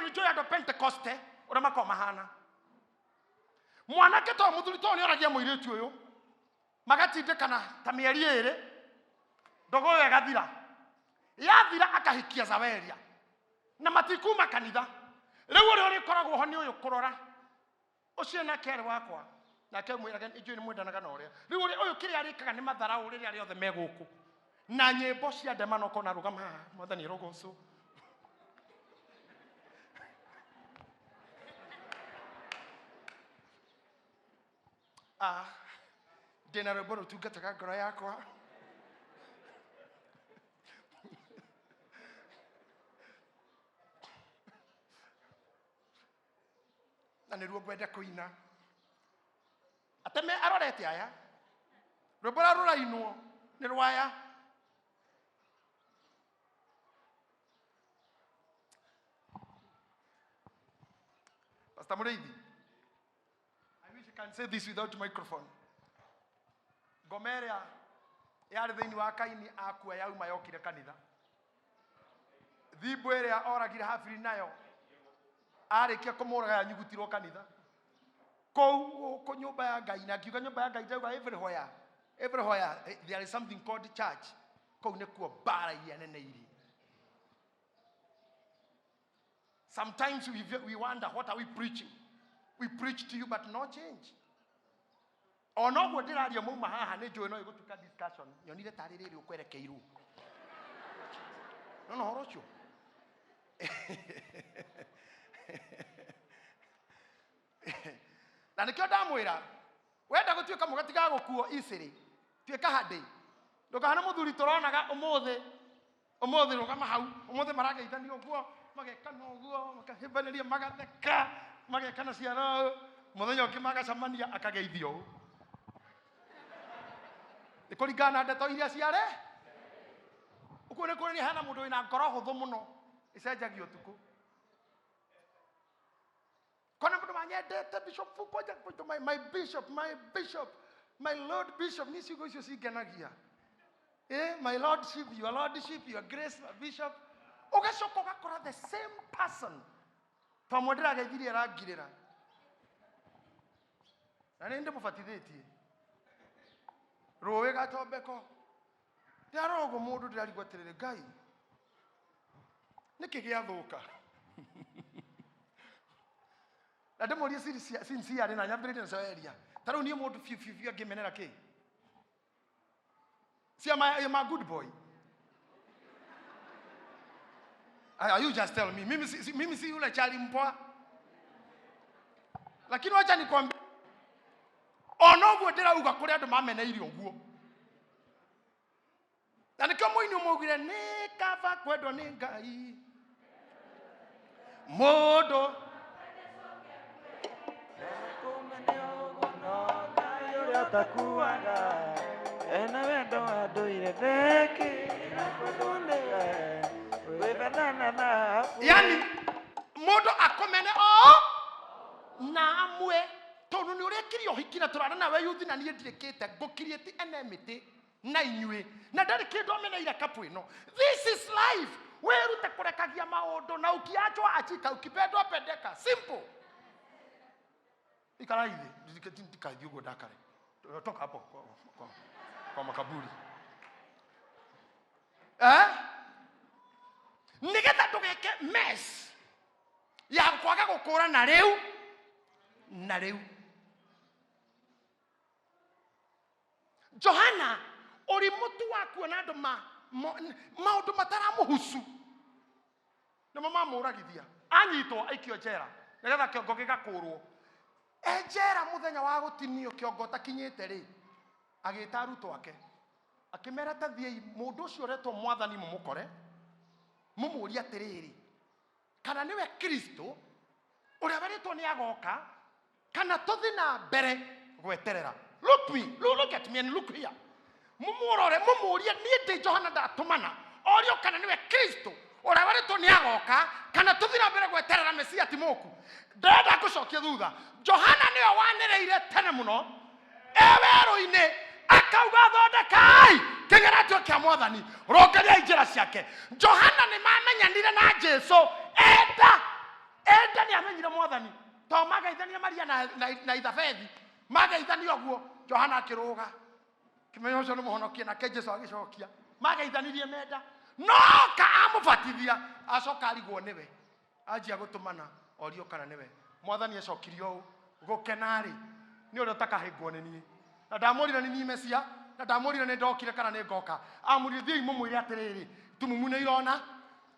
Tondũ nĩ njũĩ andũ a Pentecoste ũrĩa makoragwo mahana. Mwanake to mũthuri to nĩ oragia mũirĩtu ũyũ, magatindĩkana ta mĩeri ĩrĩ, ndogo ĩyo ĩgathira. Yathira akahikia Zaweria na matikuma kanitha. Rĩu ũrĩa ũrĩkoragwo ho nĩ ũyũ kũrora ũcio nake arĩ wakwa, nake mwĩrage njũĩ nĩ mwendanaga na ũrĩa. Rĩu ũrĩa ũyũ kĩrĩa arĩkaga nĩ matharaũ rĩrĩa rĩothe me gũkũ na nyĩmbo cia ndemano ũkona rũgama haha, mwathani arogocwo. Ah, ndĩna rwĩmbo rũtungataga ngoro yakwa. Na nĩruo ngwenda kũina. Ateme arorete aya. Rwĩmbo rũrĩa rũrainwo nĩ rwaya. Pastor Mũrĩithi, I wish I can say this without microphone. Ngoma ĩrĩa yarĩ thĩinĩ wa Kaini akua yauma yokire kanitha. Thimbũ ĩrĩa oragire Habili nayo arĩkia kũmũraga yanyugutirwo kanitha. Kũu gũkũ nyũmba ya Ngai, na ngiuga nyũmba ya Ngai ndauga everywhere, everywhere there is something called church. Kũu nĩkuo mbara iria nene irĩ. Sometimes we wonder, what are we preaching? We preach to you, but no change. Ona ũguo ndĩraria mauma haha nĩ njũĩ no ĩgũtuĩka discussion. Nyonire tarĩ rĩrĩ ũkwerekeirwo. No no ũhoro ũcio. Na nĩkĩo ndamwĩra, wenda gũtuĩka mũgatigaga gũkuo easily, tuĩka handĩ. Ndũkahane mũthuri tũronaga ũmũthĩ. Ũmũthĩ rũgama hau, ũmũthĩ marageithania ũguo, magekana ũguo, makahĩmbanĩria, magatheka, magekana ciara ũũ. Mũthenya ũngĩ magacemania akageithio ũũ. Nĩ kũringana na ndeto iria ciarĩ. Ũguo nĩ kuonania hena mũndũ wĩna ngoro hũthũ mũno, ĩcenjagia ũtukũ. Kona mũndũ wanyendete bishop kwanja kwanja my bishop, my bishop, my lord bishop, niĩ ciugo icio cingenagia. My lordship, your lordship, your grace, my bishop. Ũgacoka ũgakora the same person. Twamwe ndĩrageithirie arangirĩra. Na nĩ ndĩmũbatithĩtie. Rũĩ gatombeko. Ndĩrarora ũguo mũndũ ndĩrarigwo atĩrĩrĩ, Ngai, nĩkĩ gĩathũka? Na ndĩmũrie sincerely na nyambĩrĩrie na Soeria. Ta rĩu niĩ mũndũ biũ biũ biũ angĩmenera kĩ? See, am a good boy? Aya, you just tell me. Mimi si yule chali mpoa. Lakini wacha nikwambie, ona ũguo ndĩrauga kũrĩ andũ mameneire ũguo. Na nĩkĩo mũini ũmwe augire, nĩ kaba kwendwo nĩ Ngai mũndũ. Ũtakuaga ena wendo wa ndũire theki na kwendwo nĩwe wĩ betha na thahabu. Yani mũndũ akũmene o na amwe tondũ nĩ ũrĩkirie ũhiki na tũrarĩ nawe yuthi na niĩ ndiĩkĩte ngũkirie ti ene mĩtĩ na inyuĩ na ndarĩ kĩndũ ameneire kapu ĩno. This is life. Wĩrute kũrekagia maũndũ na ukiachwa achika, ukipendwa pendeka. Simple. Ikarai thĩ, ndikathiĩ ũguo ndakare. Toka hapo kwa makaburi. Nĩgetha ndũgeke mess ya kwaga gũkũra na rĩu na rĩu. Johana ũrimũ tu wa kuona andũ maũndũ mataramũhusu nĩmo mamũragithia. Anyitwo aikio njera nĩgetha kĩongo gĩgakũrwo. E njera mũthenya wa gũtinio kĩongo ũtakinyĩte rĩ, agĩta arutwo ake akĩmera, ta thiĩi mũndũ ũcio ũretwo mwathani mũmũkore, mũmũrie atĩrĩrĩ, kana nĩwe Kristo ũrĩa werĩtwo nĩ agoka, kana tũthi na mbere gweterera. Look me, look, look at me and look here. Mumurore, mumurie, niĩ ndĩ Johana ndatũmana orio kana nĩwe Kristo ũrĩa werĩtwo nĩ agoka, kana tũthi na mbere gweterera Mesia ti mũku. Ndĩrenda ngũcokie thutha. Johana nĩwe wanĩrĩire tene mũno e werũ-inĩ akauga, thondekai kĩgeratio kĩa mwathani, rũngariai njĩra ciake. Johana nĩ mamenyanire na Jesu enda. Enda nĩ amenyire Mwathani, to mageithania Maria na Ithabethi, mageithania ũguo, Johana akĩrũga, kĩmenya ũcio nĩ mũhonokia, nake Jesu agĩcokia, mageithanirie menda, no ka amũbatithia, acoka arigwo nĩwe, anjia gũtũmana orio kana nĩwe. Mwathani acokirie ũũ, gũkena-rĩ nĩ ũrĩa ũtakahĩngwo nĩ niĩ, na ndamwĩrire nĩ niĩ Mesia, na ndamwĩrire nĩ ndokire kana nĩ ngoka. Amwĩrire, thiĩi mũmwĩre atĩrĩrĩ, tumumu nĩ irona,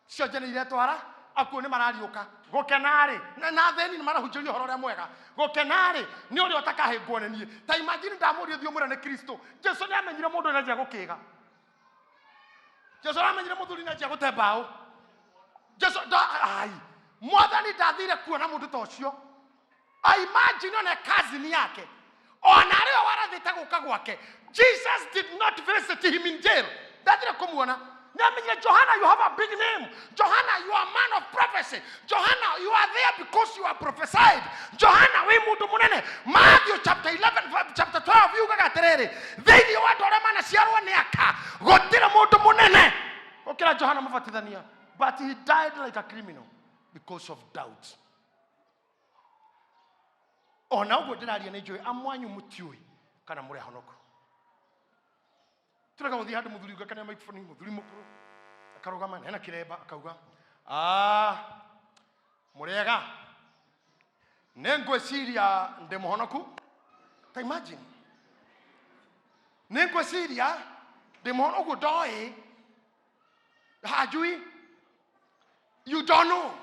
cionje nĩ iretwara, akuũ nĩ marariũka. Gũkena-rĩ, na athĩni nĩ marahunjĩrio ũhoro ũrĩa mwega. Gũkena-rĩ nĩ ũrĩa ũtakahĩngwo nĩ niĩ. Ta imagine ndamũria thiĩ ũmwĩre nĩ Kristo. Jesu nĩ amenyire mũndũ nĩ anjia gũkĩga. Jesu aramenyire mũthuri nĩ anjia gũte mbaũ. Jesu nda, ai, Mwathani ndathire kuona mũndũ ta ũcio. I imagine ona cousin yake ona arĩo warathĩte gũka gwake. Jesus did not visit him in jail. Ndathire kũmuona. Nĩamenyire Johana, you have a big name. Johana, you are a man of prophecy. Johana, you are there because you are prophesied. Johana, wĩ mũndũ mũnene. Matthew chapter 11, chapter 12 yugaga atĩrĩrĩ, thĩinĩ wa andũ arĩa manaciarwo nĩ aka gũtirĩ mũndũ mũnene gũkĩra Johana Mũbatithania. But he died like a criminal because of doubt. Ona ũguo ndĩraria nĩ njũĩ amwanyu mũtiũĩ kana mũrĩ ahonoku. Tũrega gũthiĩ handũ mũthuri ũngĩ akania microphone, mũthuri mũkũrũ akarũgama na ena kĩremba akauga, ah, mũrĩega, nĩ ngwĩciria ndĩ mũhonoku. Ta imagine, nĩ ngwĩciria ndĩ mũhonoku, ũguo ndoĩ, hajui, you don't know.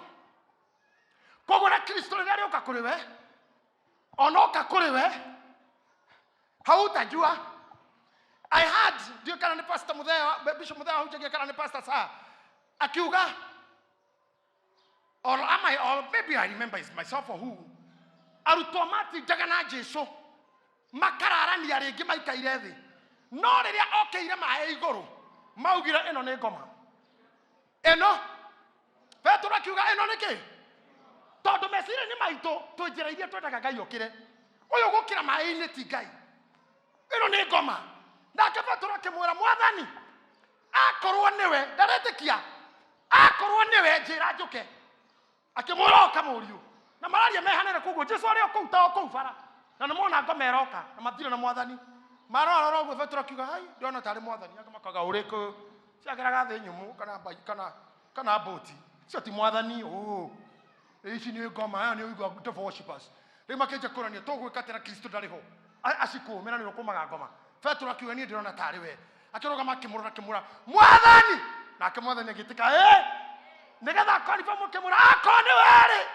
Koguo na Kristo rĩrĩa arĩũka kũrĩ we, onoka kũrĩ we, hautajua. I heard, ndiũĩ kana nĩ Pastor Muthea, Bishop Muthea ahunjagia kana nĩ Pastor Saa, akiuga, or am I, or maybe I remember it's myself or who, arutwo matindaga na Jesu makararania rĩngĩ maikaire thĩ, no rĩrĩa okĩire maĩ igũrũ maugire ĩno nĩ ngoma ĩno. Petero akiuga ĩno nĩ kĩ? Tondũ meciria-inĩ maitũ twĩ njĩra iria twendaga Ngai okĩre, ũyũ gũkĩra maĩ-inĩ ti Ngai, ĩno nĩ ngoma. Nake Petero akĩmwĩra, Mwathani, akorwo nĩwe, ndaretĩkia, akorwo nĩwe njĩra njũke. Akĩmwĩra oka mũriũ, na mararia mehanĩre koguo Jesu arĩ o kũu ta o kũu bara, na nĩ mona ngoma ĩroka na matirĩ na Mwathani. Marora ũguo Petero akiuga, hai, ndĩrona tarĩ Mwathani. Angĩ makaga ũrĩkũ, ciageraga thĩ nyũmũ kana kana mbũti, cio ti Mwathani. Ũ ici nĩ ngoma, aya nĩ ũigua devil worshippers. Rĩu makĩnjia kũrania tũgwĩka atĩa na Kristo ndarĩ ho, acikũmĩra nĩ ũkũmaga ngoma. Petero akiuga niĩ ndĩrona tarĩ we. Akĩrũgama akĩmũrora akĩmwĩra, Mwathani. Nake Mwathani agĩtĩka, ĩ nĩgetha akonifirm, akĩmwĩra akorwo nĩ we rĩ,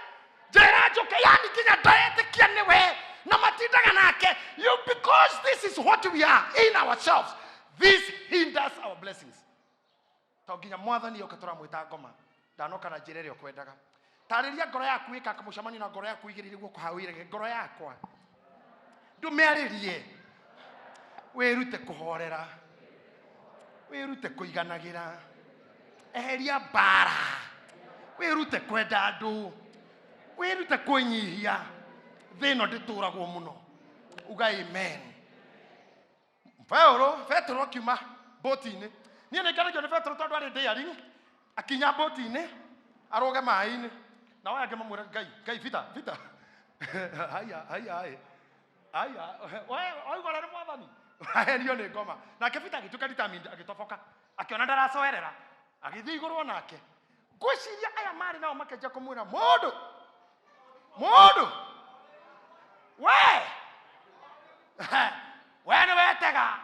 njĩra njũke. Yani nginya ndaretĩkia nĩ we na matindaga nake. You, because this is what we are in ourselves, this hinders our blessings. To nginya Mwathani oke tũramwĩta ngoma, ndanoka na njĩra ĩrĩa ũkwendaga. Tarĩria ngoro yaku, ĩka mũcemanio na ngoro yaku, igĩrĩire guoko hau wĩrege ngoro yakwa, ndũmĩarĩrie, wĩrute kũhorera, wĩrute kũiganagĩra, eheria mbara, wĩrute kwenda andũ, wĩrute kwĩnyihia. Thĩ ĩno ndĩtũragwo mũno. Uga amen. Paulo, Petero akiuma mbũti-inĩ. Niĩ nĩ ngenagio nĩ Petero tondũ arĩ daring, akinya mbũti-inĩ, arũge maĩ-inĩ. Nao aya angĩ mamwĩra, Ngai, Ngai, Peter, Peter. Haya, haya, haya. Haya, we, waigua ũrĩa nĩ Mwathani? Aherio nĩ ngoma. Nake Peter agĩtuĩka determined, agĩtoboka. Akĩona ndaracoerera, agĩthiĩ igũrũ onake. Ngwĩciria aya marĩ nao makĩanjia kũmwĩra, mũndũ, mũndũ, we, we nĩ wetega,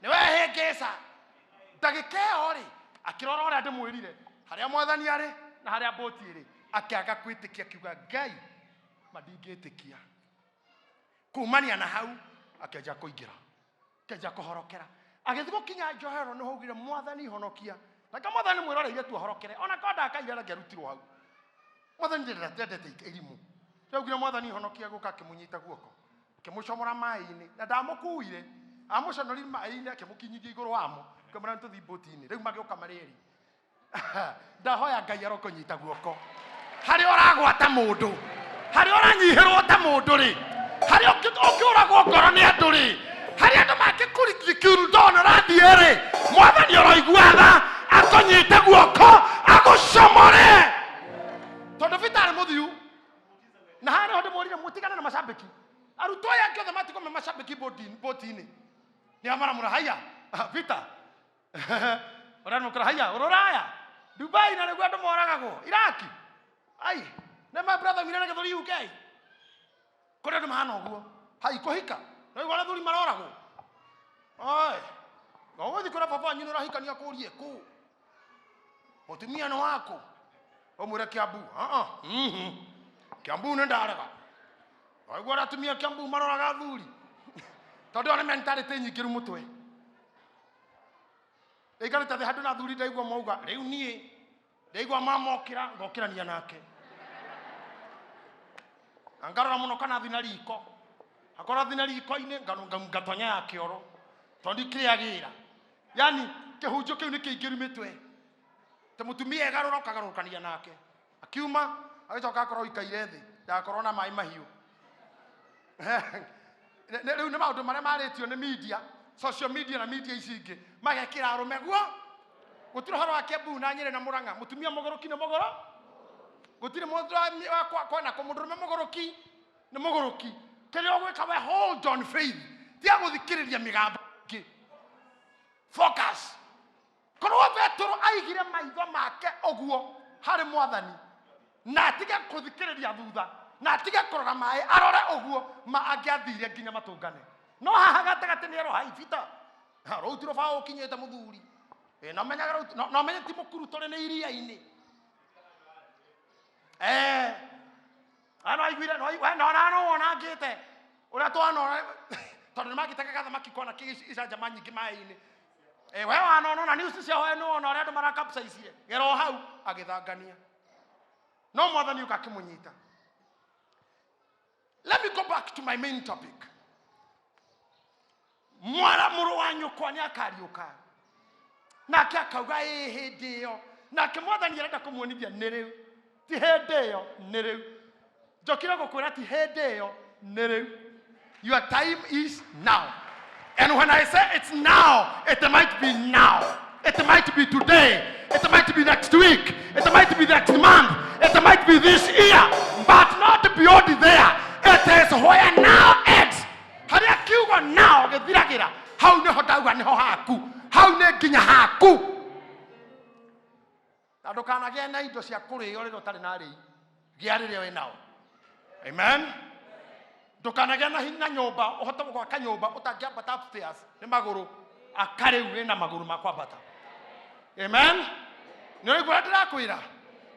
nĩ wehĩngĩca. Ndagĩka ĩyo rĩ, akĩrora ũrĩa ndĩmwĩrire, harĩa Mwathani arĩ na harĩa mbũti ĩrĩ, akĩaga kwĩtĩkia, akiuga, Ngai, ma ndingĩtĩkia. Kumania na hau, akĩanjia kũingĩra, akĩanjia kũhorokera. Agĩthiĩ gũkinya njohero nĩho augire, Mwathani honokia. Nake Mwathani mwĩroreire tu ahorokere, ona korwo ndakaire angĩarutirwo hau. Mwathani ndendete irimũ. Rĩu augire, Mwathani honokia, gũka akĩmũnyita guoko, akĩmũcomora maĩ-inĩ, na ndamũkuire, amũconorire maĩ-inĩ, akĩmũkinyithia igũrũ wamo, akĩmwĩra nĩ tũthiĩ mbũti-inĩ. Rĩu magĩũka marĩ erĩ. Ndahoya Ngai arokũnyita guoko harĩa ũragwata mũndũ, harĩa ũranyihĩrwo ta mũndũ rĩ, harĩa ũkĩũragwo ngoro nĩ andũ rĩ, harĩa andũ mangĩkũrikirundona ũrathiĩ rĩ, Mwathani ũroigua tha akũnyite guoko agũcomore. Tondũ Peter arĩ mũthiu. boti-inĩ nĩ amaramũra haiya Peter ũranũkĩra haiya ũrũraya Dubai na nĩguo andũ moragagwo Iraki ai nĩ my brother wire na gĩthũri UK kũrĩ andũ mahana ũguo hai kũhika na igua athuri maroragwo oi ũgũthiĩ kwĩra baba wanyu nĩ ũrahikania kũrie kũ mũtumia nĩ waku ũmwĩre Kiambu ah mhm Kiambu nĩ ndarega waigua ũrĩa atumia Kiambu maroraga athuri tondũ ĩyo nĩ mentality nyingĩru mũtwe ndaikarĩte thĩ handũ na athuri ndaigua mauga rĩu niĩ ndaigua mamokĩra ngokĩrania nake na ngarora mũno kana thi na riko akorwo thi na riko-inĩ ngatonya ya kĩoro tondũ ndikĩrĩagĩra yani kĩhunjio kĩu nĩ kĩingĩru mĩtwe ta mũtumia egarũra ũkagarũrũkania nake akiuma agĩcoka akorwo ikaire thĩ ndagakorwo na maĩ mahiũ rĩu nĩ maũndũ marĩa marĩtio nĩ media social media na media ici ingĩ magekĩra arũme guo gũtirĩ ũhoro wa Kiambu na Nyĩrĩ na Mũrang'a mũtumia mũgũrũki nĩ mũgũrũ gũtirĩ mũndũ kwena kũ mũndũrũme mũgũrũki nĩ mũgũrũki kĩrĩa ũgwĩka we hold on faith tia gũthikĩrĩria mĩgambo ĩngĩ focus korwo Petero aigire maitho make ũguo harĩ mwathani na atige kũthikĩrĩria thutha na atige kũrora maĩ arore ũguo ma angĩathire nginya matũngane no haha gatagatĩ nĩ erwo hai Peter rũu ti rũbaũ ũkinyĩte mũthuri Ĩ, no menyaga rũu no menye ti mũkuru tũrĩ nĩ iria-inĩ eh ano aiguire no we no na no wonangĩte ũrĩa twanona tondũ nĩ mangĩtega gathamaki kona icanjama nyingĩ maĩ-inĩ Eh, we wanona na news cia we nĩwona ũrĩa andũ marakapsaicire gera o hau agĩthangania no mwathani ũka akĩmũnyita let me go back to my main topic mwara mũrũ wa nyũkwa nĩ akariũka nake akauga ĩ hĩndĩ ĩyo nake mwathani arenda kũmuonithia nĩ rĩu ti hĩndĩ ĩyo nĩ rĩu njokire gũkwĩra ti hĩndĩ ĩyo nĩ rĩu your time is now and when I say it's now it might be now it might be today it might be next week it might be next month it might be this year but not beyond there it is where now ends harĩa kiugo now gĩthiragĩra hau nĩho ndauga nĩho haku hau nĩ nginya haku na ndũkanagĩe na indo cia kũrĩo rĩrĩa ũtarĩ na arĩi gĩa rĩrĩa wĩ nao amen ndũkanagĩe na hinya nyũmba ũhote gwaka nyũmba ũtangĩambata upstairs nĩ magũrũ aka rĩu wĩna magũrũ ma kwambata amen nĩ ũraigua ũrĩa ndĩrakwĩra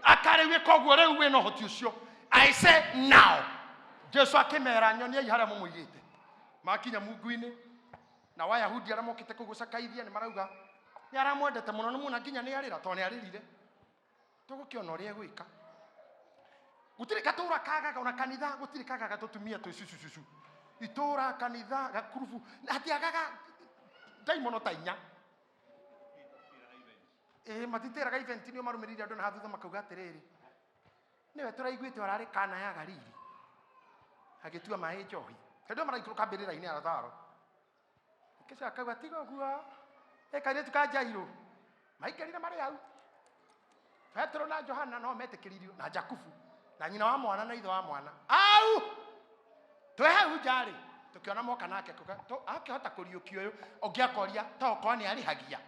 aka rĩu ĩka ũguo rĩu wĩna ũhoti ũcio I say now Jesu akĩmera nyoniai harĩa mũmũigĩte makinya mungu-inĩ na wayahudi arĩa mokĩte kũu gũcakaithia nĩ marauga nĩ aramwendete mũno nĩ muona nginya nĩ arĩra tondũ nĩ arĩrire tũgũkĩona ũrĩa egwĩka gũtirĩ gatũra kagaga ona kanitha gũtirĩ kagaga tũtumia twĩ cucucucu itũra kanitha gakurubu hatiagaga ndaimono ta inya ĩ matitĩraga event nĩo marũmĩrĩire andũ na hathutha makauga atĩrĩrĩ nĩwe tũraiguĩte ũrarĩ kana ya Galili agĩtua maĩ njohi hĩndĩ ĩyo maraikũrũka mbĩrĩra-inĩ ya Lazaro kĩca akauga tiga ũguo ĩ kairĩtu ka Jairũ maikarire marĩ hau Petero na Johana no metĩkĩririo na Jakubu na nyina wa mwana na ithe wa mwana au twĩ hau nja-rĩ tũkĩona moka nake akĩhota kũriũkia ũyũ ũngĩ akoria ta okorwo nĩ arĩhagia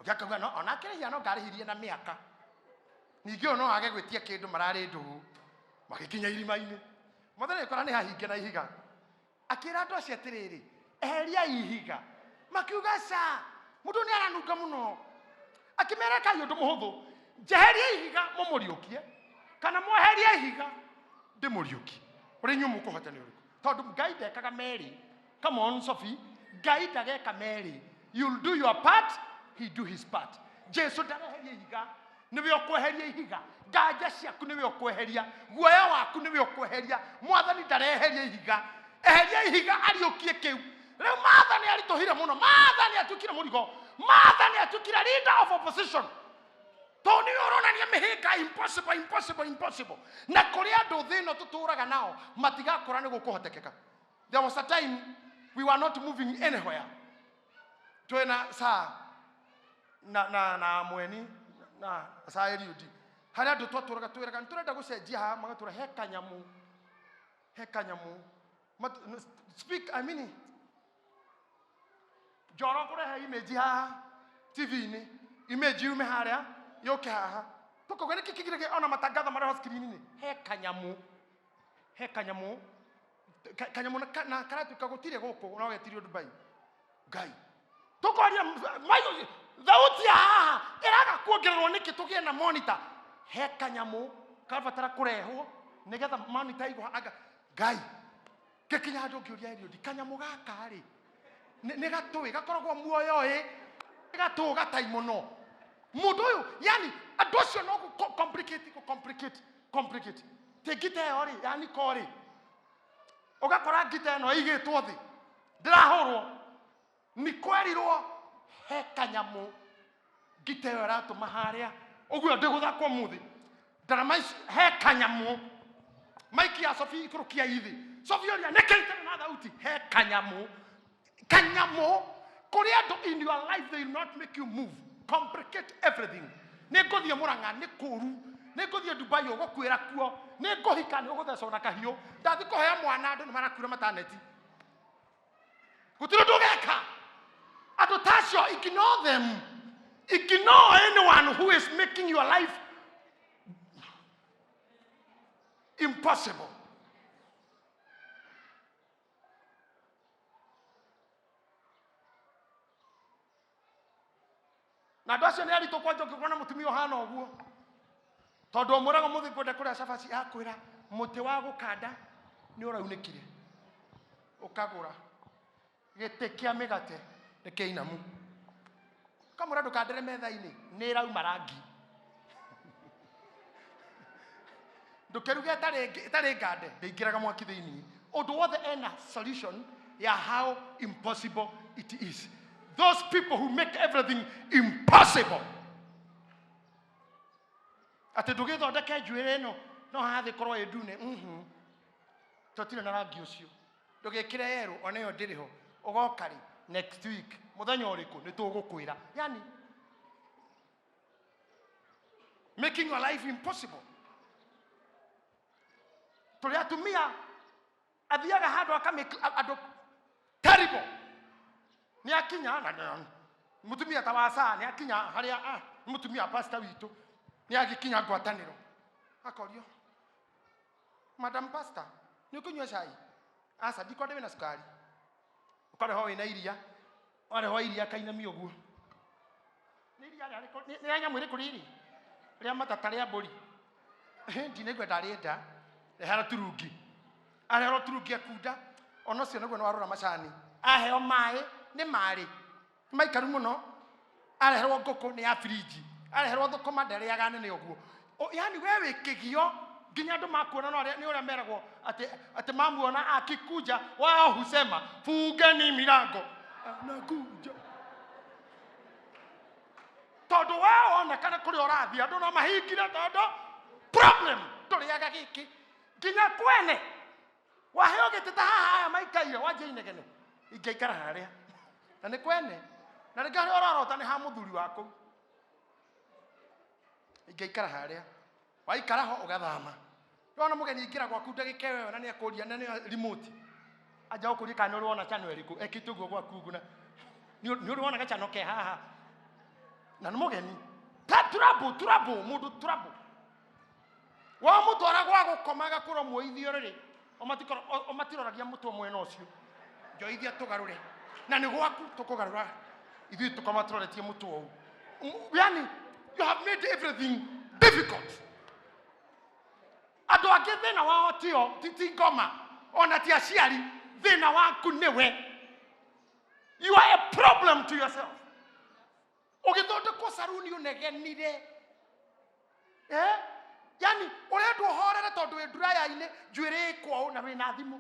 ũngĩ akauga no ona akĩrĩhia no ngarĩhirie na mĩaka ningĩ ũyũ no age gwĩtia kĩndũ mararĩ ndũgũ magĩkinya irima-inĩ mũthenya ũkora nĩ hahinge na ihiga akĩra andũ acio atĩrĩrĩ eheriai ihiga makiuga ca mũndũ nĩ aranunga mũno akĩmera kai ũndũ mũhũthũ njeherie ihiga mũmũriũkie kana mweherie ihiga ndĩmũriũkie ũrĩa inyuĩ mũkũhota nĩ ũrĩkũ tondũ ngai ndekaga merĩ come on Sophie ngai ndageka merĩ you'll do your part he do his part Jesu ndareheria ihiga nĩwe ũkweheria ihiga nganja ciaku nĩwe ũkweheria guoya waku nĩwe ũkweheria mwathani ndareheria ihiga eheria ihiga ariũkie kĩu rĩu mathani aritũhire mũno mathani atuĩkire mũrigo mathani atuĩkire leader of opposition tondũ nĩwe ũronania mĩhĩnga impossible impossible impossible na kũrĩ andũ thĩ ĩno tũtũraga nao matigakũra nĩ gũkũhotekeka there was a time we were not moving anywhere twĩna saa na na na mweni na saa Eliudi harĩa andũ twatũraga twĩraga nĩ tũrenda gũcenjia haha magatũra he kanyamũ he kanyamũ Speak, I mean, njoro kũrehe image haha TV-inĩ, image yume harĩa yũke haha, tũkauga nĩkĩ kĩgiragia ona matangatho marehwo screen-inĩ. He kanyamũ, he kanyamũ, kanyamũ na karatuĩka gũtirĩ gũkũ, no getirio Dubai. Ngai, tũkoria thauti ya haha ĩraga kuongererwo nĩkĩ tũgĩe na monitor? He kanyamũ karabatara kũrehwo nĩgetha monitor igwo anga. Ngai, ngĩkinya handũ ngĩũria Eliud, kanyamũ gaka rĩ, nĩ gatũĩ gakoragwo muoyo ĩ gatũ gatai mũno mũndũ ũyũ, yani andũ acio no complicate, gũ complicate, complicate. Ti ngita ĩyo rĩ, yani ko rĩ, ũgakora ngita ĩno ĩigĩtwo thĩ ndĩrahũrwo, nĩ kwerirwo he kanyamũ ngita ĩyo ĩratũma harĩa ũguo ndĩgũthakwo mũthĩ ndarama ici. He kanyamũ maiki ya Sofi ikũrũkia ithi. Sofi ũria nĩkĩ itarĩ na thauti? He kanyamũ, kanyamũ. Kũrĩ andũ in your life, they will not make you move, complicate everything. Nĩ ngũthiĩ Mũrang'a nĩ kũru, nĩ ngũthiĩ Dubai ũgũkuĩra kuo, nĩ ngũhika nĩ ũgũthecwo na kahiũ, ndathi kũheo mwana andũ nĩ marakuire mataneti, gũtirĩ ũndũ ũgeka. Andũ ta acio, ignore them. Ignore anyone who is making your life impossible. Na andũ acio nĩ aritũ kwanja ũngĩkorwo na mũtumia ũhana ũguo, tondũ ũmwĩraga mũthĩ ngwenda kũrĩa cabaci, akwĩra mũtĩ wa gũkanda nĩ ũraunĩkire, ũkagũra gĩtĩ kĩa mĩgate nĩ kĩinamu, ũkamwĩra ndũkandĩre metha-inĩ nĩ ĩrauma rangi, ndũkĩruge ĩtarĩ ngande, ndĩingĩraga mwaki thĩinĩ. Ũndũ wothe ena solution ya how impossible it is. Those people who make everything impossible, atĩ ndũgĩthondeke njuĩrĩ ĩno no haha thĩ korwo ĩ ndune, tũtirĩ na rangi ũcio, ndũgĩkĩre yerũ, ona ĩyo ndĩrĩ ho, ũgoka rĩ next week, mũthenya ũrĩkũ nĩ tũgũkwĩra. Yani making your life impossible. Tũrĩ atumia athiaga handũ akamake andũ terrible. Nĩ akinya na mũtumia ta waca nĩ akinya harĩa, nĩ mũtumia wa pastor witũ, nĩ agĩkinya ngwatanĩro, akorio, "Madam pastor, nĩ ũkũnyua cai?" "Aca, ndikwenda wĩna cukari." Ũkarehwo wĩna iria, warehwo iria kainamia ũguo, nĩ iria nĩ rĩa nyamũ ĩrĩkũ rĩrĩ, rĩa matata, rĩa mbũri? Ndinaigua ndarĩenda. Rehera turungi. Areherwo turungi, akunda ona ũcio nĩguo nĩ warũra macani. Aheo maĩ, nĩ marĩ nĩ maikaru mũno. Areherwo ngũkũ, nĩ ya firinji. Areherwo thũkũma, ndarĩaga nene ũguo. Yani we wĩ kĩgio nginya andũ makuona no nĩ ũrĩa meragwo atĩ mamuona akikuja wao husema, "Fungeni milango, anakuja," tondũ we wonekana kũrĩa ũrathiĩ andũ no mahingire, tondũ problem ndũrĩaga gĩkĩ nginya kwene waheo gĩtĩ ta haha aya maikaire, wanjia inegene, ingĩikara harĩa na nĩ kwene, na rĩngĩ harĩa ũrorota nĩ ha mũthuri waku, ingĩikara harĩa waikara ho ũgathama. Wona mũgeni aingĩra gwaku ndagĩka ĩyo na nĩ akũria na nĩ remote anja gũkũria kana nĩ ũrĩ wona channel ĩrĩkũ ekĩte ũguo gwaku ũguo, na nĩ ũrĩ wona gachannel ke haha, na nĩ mũgeni ta trouble, trouble, mũndũ trouble. Wamũtwara gwa gũkoma agakũrwo muoithio rĩrĩ, o matiroragia mũtwe mwena ũcio, njoithia tũgarũre na nĩ gwaku tũkũgarũra, ithuĩ tũkoma tũroretie mũtwe ũũ. Yani you have made everything difficult. Andũ angĩ thĩna wao tio ti ngoma ona ti aciari, thĩna waku nĩwe. You are a problem to yourself. Ũgĩthondekwo saruni ũnegenire, eh? Yani ũrendwo ũhorere tondũ wĩ nduraya-inĩ, njuĩrĩ ĩkwo na wĩna thimũ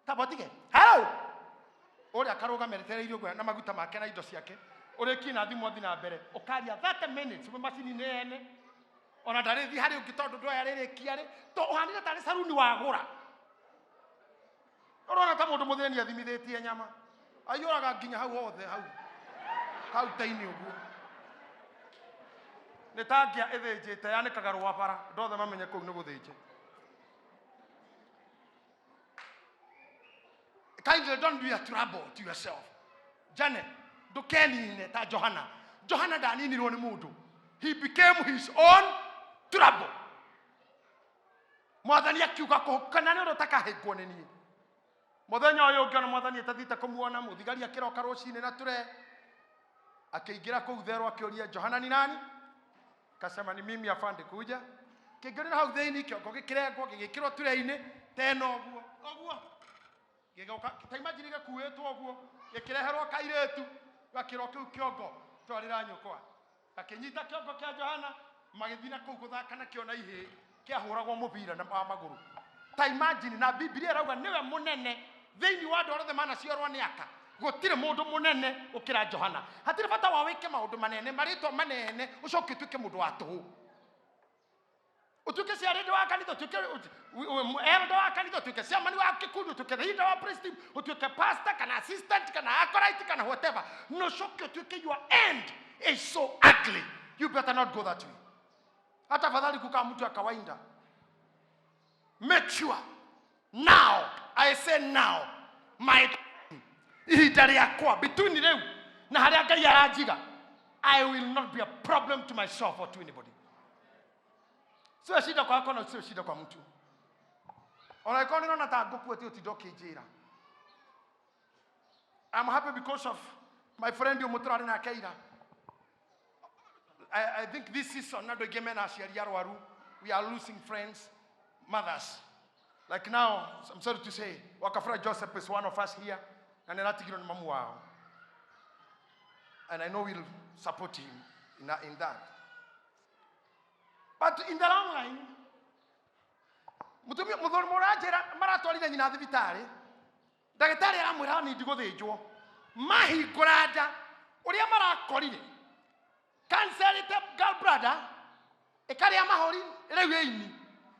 tabotige hau ũrĩa akarũgama etereire ũguo na maguta make na indo ciake, ũrĩkie na thimũ athi na mbere, ũkaria 30 minutes wĩ macini-inĩ ene, ona ndarĩthiĩ harĩ ũngĩ tondũ ndoya rĩrĩkia rĩ to ũhanire tarĩ saruni wagũra. Ũrona ta mũndũ mũthĩni athimithĩtie nyama, aiyũraga nginya hau hothe hau kaunta-inĩ ũguo, nĩ ta ngĩa ĩthĩnjĩte, yanĩkaga rũa bara andũ othe mamenye kũu nĩ gũthĩnje. Thirdly, don't be a trouble to yourself. Janet, ndũkenine ta Johana. Johana ndaninirwo nĩ mũndũ. He became his own trouble. Mwathani akiuga kũhũkana nĩ ũrĩa ũtakahĩngwo nĩ niĩ. Mũthenya ũyũ ũngĩ ona mwathani atathiĩte kũmuona, mũthigari akĩroka rũcinĩ na ture. Akĩingĩra kũu therũ akĩũria Johana ni nani? Kasema ni mimi afande kuja. Kĩngĩrĩra hau thĩinĩ kĩongo gĩkĩrengwo gĩgĩkĩrwo ture-inĩ tena ũguo ũguo gĩgoka ta imagine gĩkuĩtwo ũguo gĩkĩreherwo kairĩtu gakĩrwo kĩu kĩongo twarĩra nyũkwa gakĩnyita kĩongo kĩa Johana magĩthiĩ na kũu gũthaka nakĩo na ihĩĩ kĩahũragwo mũbira na wa magũrũ ta imagine na Biblia ĩrauga nĩwe mũnene thĩinĩ wa andũ arĩa othe manaciarwo nĩ aka gũtirĩ mũndũ mũnene gũkĩra Johana hatirĩ bata wa wĩke maũndũ manene marĩtwa manene ũcoke ũtuĩke mũndũ wa tũhũ utuike ciarĩndĩ wa kanitha utuike elder wa kanitha utuike chairman wa kikundi utuike leader wa praise team utuike pastor kana assistant kana acolyte kana whatever no coke utuike your end is so ugly you better not go that way hata afadhali kukaa mtu ya kawaida make sure now i say now my ihinda rĩakwa between rĩu na harĩa ngai aranjiga i will not be a problem to myself or to anybody sio shida kwako na sio shida kwa mtu ona ĩkorwo nĩrona ta ngũkua ti ũtinda ũkĩnjĩra I'm happy because of my friend ũmwe tũrarĩ nake ira I think this season andũ aingĩ mena aciari arwaru we are losing friends mothers like now I'm sorry to say Wakafura Joseph is one of us here na nĩaratigirwo nĩ mamu wao and I know we'll support him in that but in the long line mutumia muthuri mũranjĩra maratwarire nyina thibitarĩ ndagĩtarĩ aramwĩra ni ndigũthĩnjwo mahingũra nda ũrĩa marakorire cancer ĩte gallbladder ĩkarĩa mahũri rĩu ĩini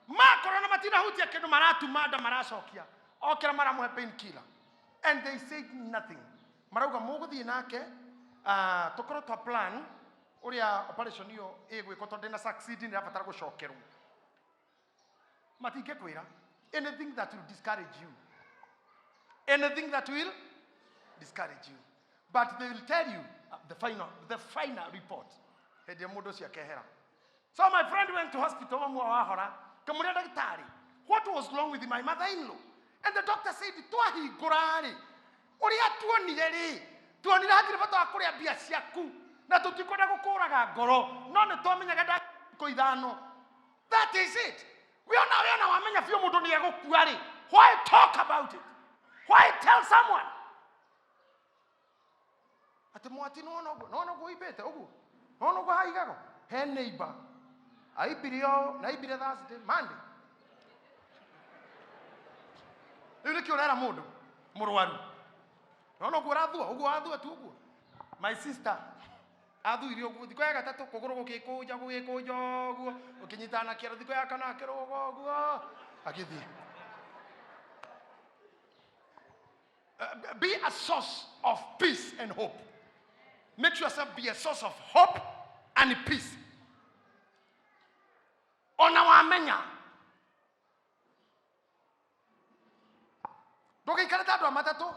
makorwo na matinahutia kĩndũ maratuma nda maracokia okĩra maramũhe painkiller and they said nothing marauga mũgũthiĩ nake tũkorwo twa plan ũrĩa operation ĩyo ĩgwĩkwo tondũ ndĩna succeed nĩ ĩrabatara gũcokerwo matingĩkwĩra anything that will discourage you anything that will discourage you but they will tell you the final report hĩndĩ ĩrĩa mũndũ ũcio akehera so my friend went to hospital mamu wahora kamũria ndagĩtarĩ what was wrong with my mother-in-law and the doctor said twahingũra rĩ ũrĩa tuonire rĩ tuonire hatirĩ bata wa kũrĩa mbia ciaku na tũtikwenda gũkũraga ngoro no nĩ twamenyaga ndagĩka ithano that is it wĩona wĩona wamenya biũ mũndũ nĩ egũkua rĩ why talk about it why tell someone atĩ mwati nĩwona ũguo nĩwona ũguo ũimbĩte ũguo nĩwona ũguo haigago he neighbor aimbire o na aimbire Thursday Monday rĩu nĩkĩ ũrera mũndũ mũrwaru nĩwona ũguo ũrathua ũguo wathua tu ũguo my sister athuire ũguo thikũ ya gatatũ kũgũrũ gũgĩkũnja gũgĩkũnja ũguo ũkĩnyitana na kĩero thikũ ya kana akĩrũga ũguo agĩthiĩ be a source of peace and hope. Make yourself be a source of hope and peace. Ona wamenya ndũgĩikare ta andũ a matatũ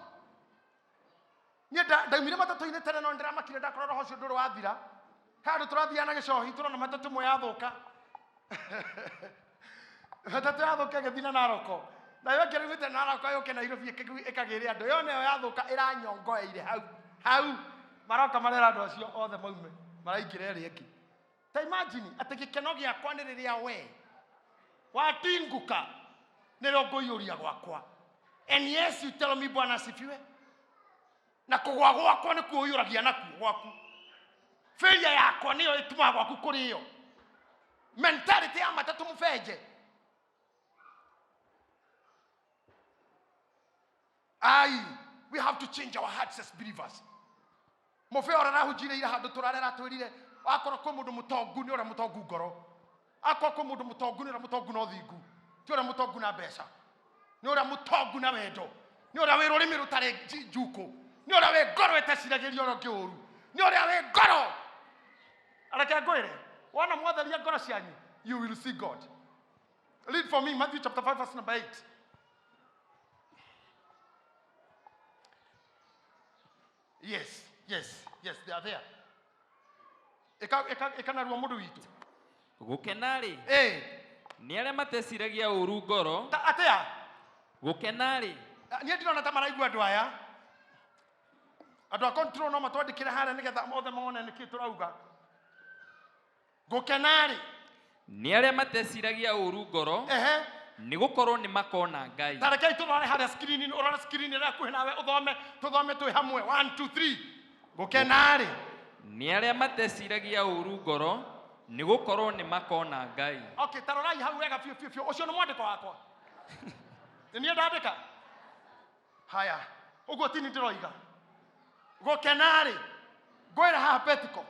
niĩ ndaumire matatũ-inĩ tene no ndĩramakire ndakora roho ũcio ndũrĩ wathira handũ tũrathiaga na gĩcohi tũrona matatũ ĩmwe yathũka matatũ yathũka ĩgĩthiĩ na naroko nayo ĩngĩ rĩu naroko yũke Nairobi ĩkagĩre andũ yo nayo yathũka ĩranyongoeire hau hau maroka marera andũ acio othe maume maraingĩra ĩrĩa ĩngĩ ta imagine atĩ gĩkeno gĩakwa nĩ rĩrĩa we watinguka nĩrĩo ngũiyũria gwakwa and yes you tell me bwana asifiwe na kũgwa gwakwa nĩkuo ũiyũragia nakuo gwaku failure yakwa nĩyo ĩtũmaga gwaku kũrĩo mentality ya matatũ mũbenje ai we have to change our hearts as believers mũbe ũrĩa arahunjire ira handũ tũrarera twĩrire akorwo kwĩ mũndũ mũtongu nĩ ũrĩa mũtongu ngoro akorwo kwĩ mũndũ mũtongu nĩ ũrĩa mũtongu na ũthingu ti ũrĩa mũtongu na mbeca nĩ ũrĩa mũtongu na wendo nĩ ũrĩa wĩ rũrĩmĩ rũtarĩ njukũ nĩ ũrĩa wĩ ngoro ĩteciragĩria ũrĩa ũngĩ ũru nĩ ũrĩa wĩ ngoro areke ngwĩre wona mwatheria ngoro cianyu you will see God read for me Matthew chapter 5 verse number 8 Yes, yes, yes, they are there. Ĩka ĩka ĩka narua mũndũ witũ. Gũkena-rĩ, Eh, nĩ arĩa mateciragia ũũru ngoro. Ta atĩa? Gũkena-rĩ, Niĩ ndirona ta maraigua andũ aya. Andũ a control no matwandĩkĩre harĩa nĩgetha othe mone nĩkĩ tũrauga. Gũkena-rĩ, nĩ arĩa mateciragia ũũru ngoro, ehe, nĩ gũkorwo nĩ makona Ngai. Ta rekei tũrore harĩa screen-inĩ, ũrore screen ĩrĩa hakuhĩ nawe ũthome, tũthome twĩ hamwe. 1 2 3. Gũkena-rĩ, Nĩ arĩa mateciragia ũũru ngoro, nĩ gũkorwo nĩ makona Ngai. Okay, ta rorai hau wega biũ biũ biũ. Ũcio nĩ mwandĩko wakwa. Nĩ niĩ ndandĩka. Haya, ũguo ti niĩ ndĩroiga. Gũkena-rĩ, ngwĩra haha Betiko,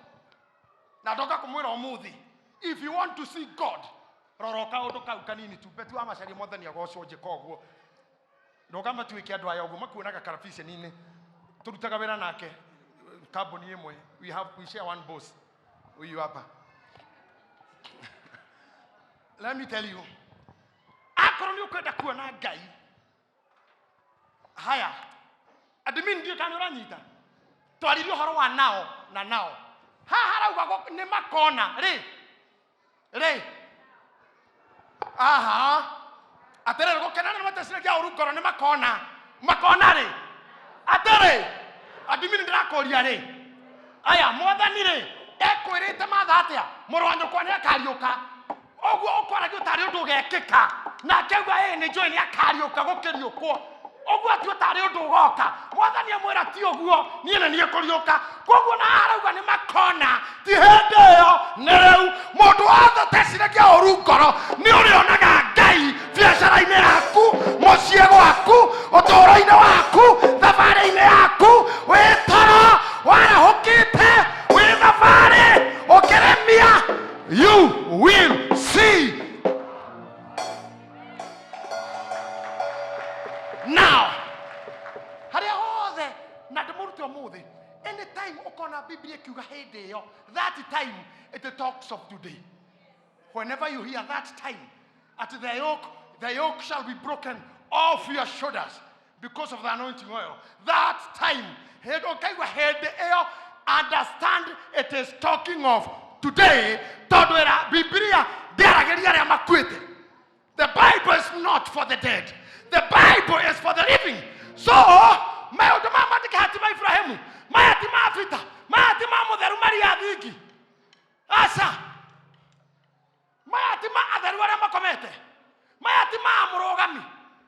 na ndoka kũmwĩra ũmũthĩ, if you want to see God, rora kaũndũ kau kanini tu. Beti wa Macaria, Mwathani agocwo, njĩka ũguo. Ndũgama tuĩke andũ aya ũguo makuonaga karabiceni-inĩ. Tũrutaga wĩra nake kambuni ĩmwe. We share one boss. Huyu hapa. Let me tell you, akorwo nĩ ũkwenda kuona Ngai, haya, admin, ndiũ kana nĩ ũranyita, twaririe ũhoro wa nao na nao haha harauga nĩ makona rĩ rĩ aha atĩrĩrĩ, gũkena nĩ mateciragia ũru ngoro, nĩ makona, makona rĩ. Atĩrĩ, admin, ndĩrakũria rĩ, aya, Mwathani rĩ ekwĩrĩte Matha atĩa? Mũrũ wa nyũkwa nĩ akariũka. Ũguo ũkwaragia ũtarĩ ũndũ ũgekĩka, nake auga ĩĩ, nĩ njũĩ nĩ akariũka gũkĩriũkwo. Ũguo atio tarĩ ũndũ ũgoka. Mwathani amwĩra ti ũguo, niĩ nĩ niĩ kũriũka. Koguo na arauga nĩ makona, ti hĩndĩ ĩyo, nĩ rĩu. Mũndũ wothe ũteciragia ũru ngoro nĩ ũrĩonaga Ngai biacara-inĩ yaku, mũciĩ gwaku, ũtũũro-inĩ waku, thabarĩ-inĩ yaku, wĩ toro, warahũkĩte, wĩ thabarĩ, ũkĩrĩmia, you will see. Now harĩa hothe na ndĩmũrute ũmũthĩ, anytime ũkona Biblia ĩkiuga hĩndĩ ĩyo, that time, it talks of today. Whenever you hear that time, at the yoke shall be broken off your shoulders because of the anointing oil, that time, hĩndĩ ũkaigua hĩndĩ ĩyo, understand it is talking of today, tondũ ĩra Biblia ndĩaragĩria arĩa makuĩte. The Bible is not for the dead. The Bible is for the living. So, maũndũ maya mandĩke hati ma Ibrahimu, maya ti ma Vita, maya ti ma mũtheru Maria Thingi. Aca. Maya ti ma atheru arĩa makomete. Maya ti ma mũrũgami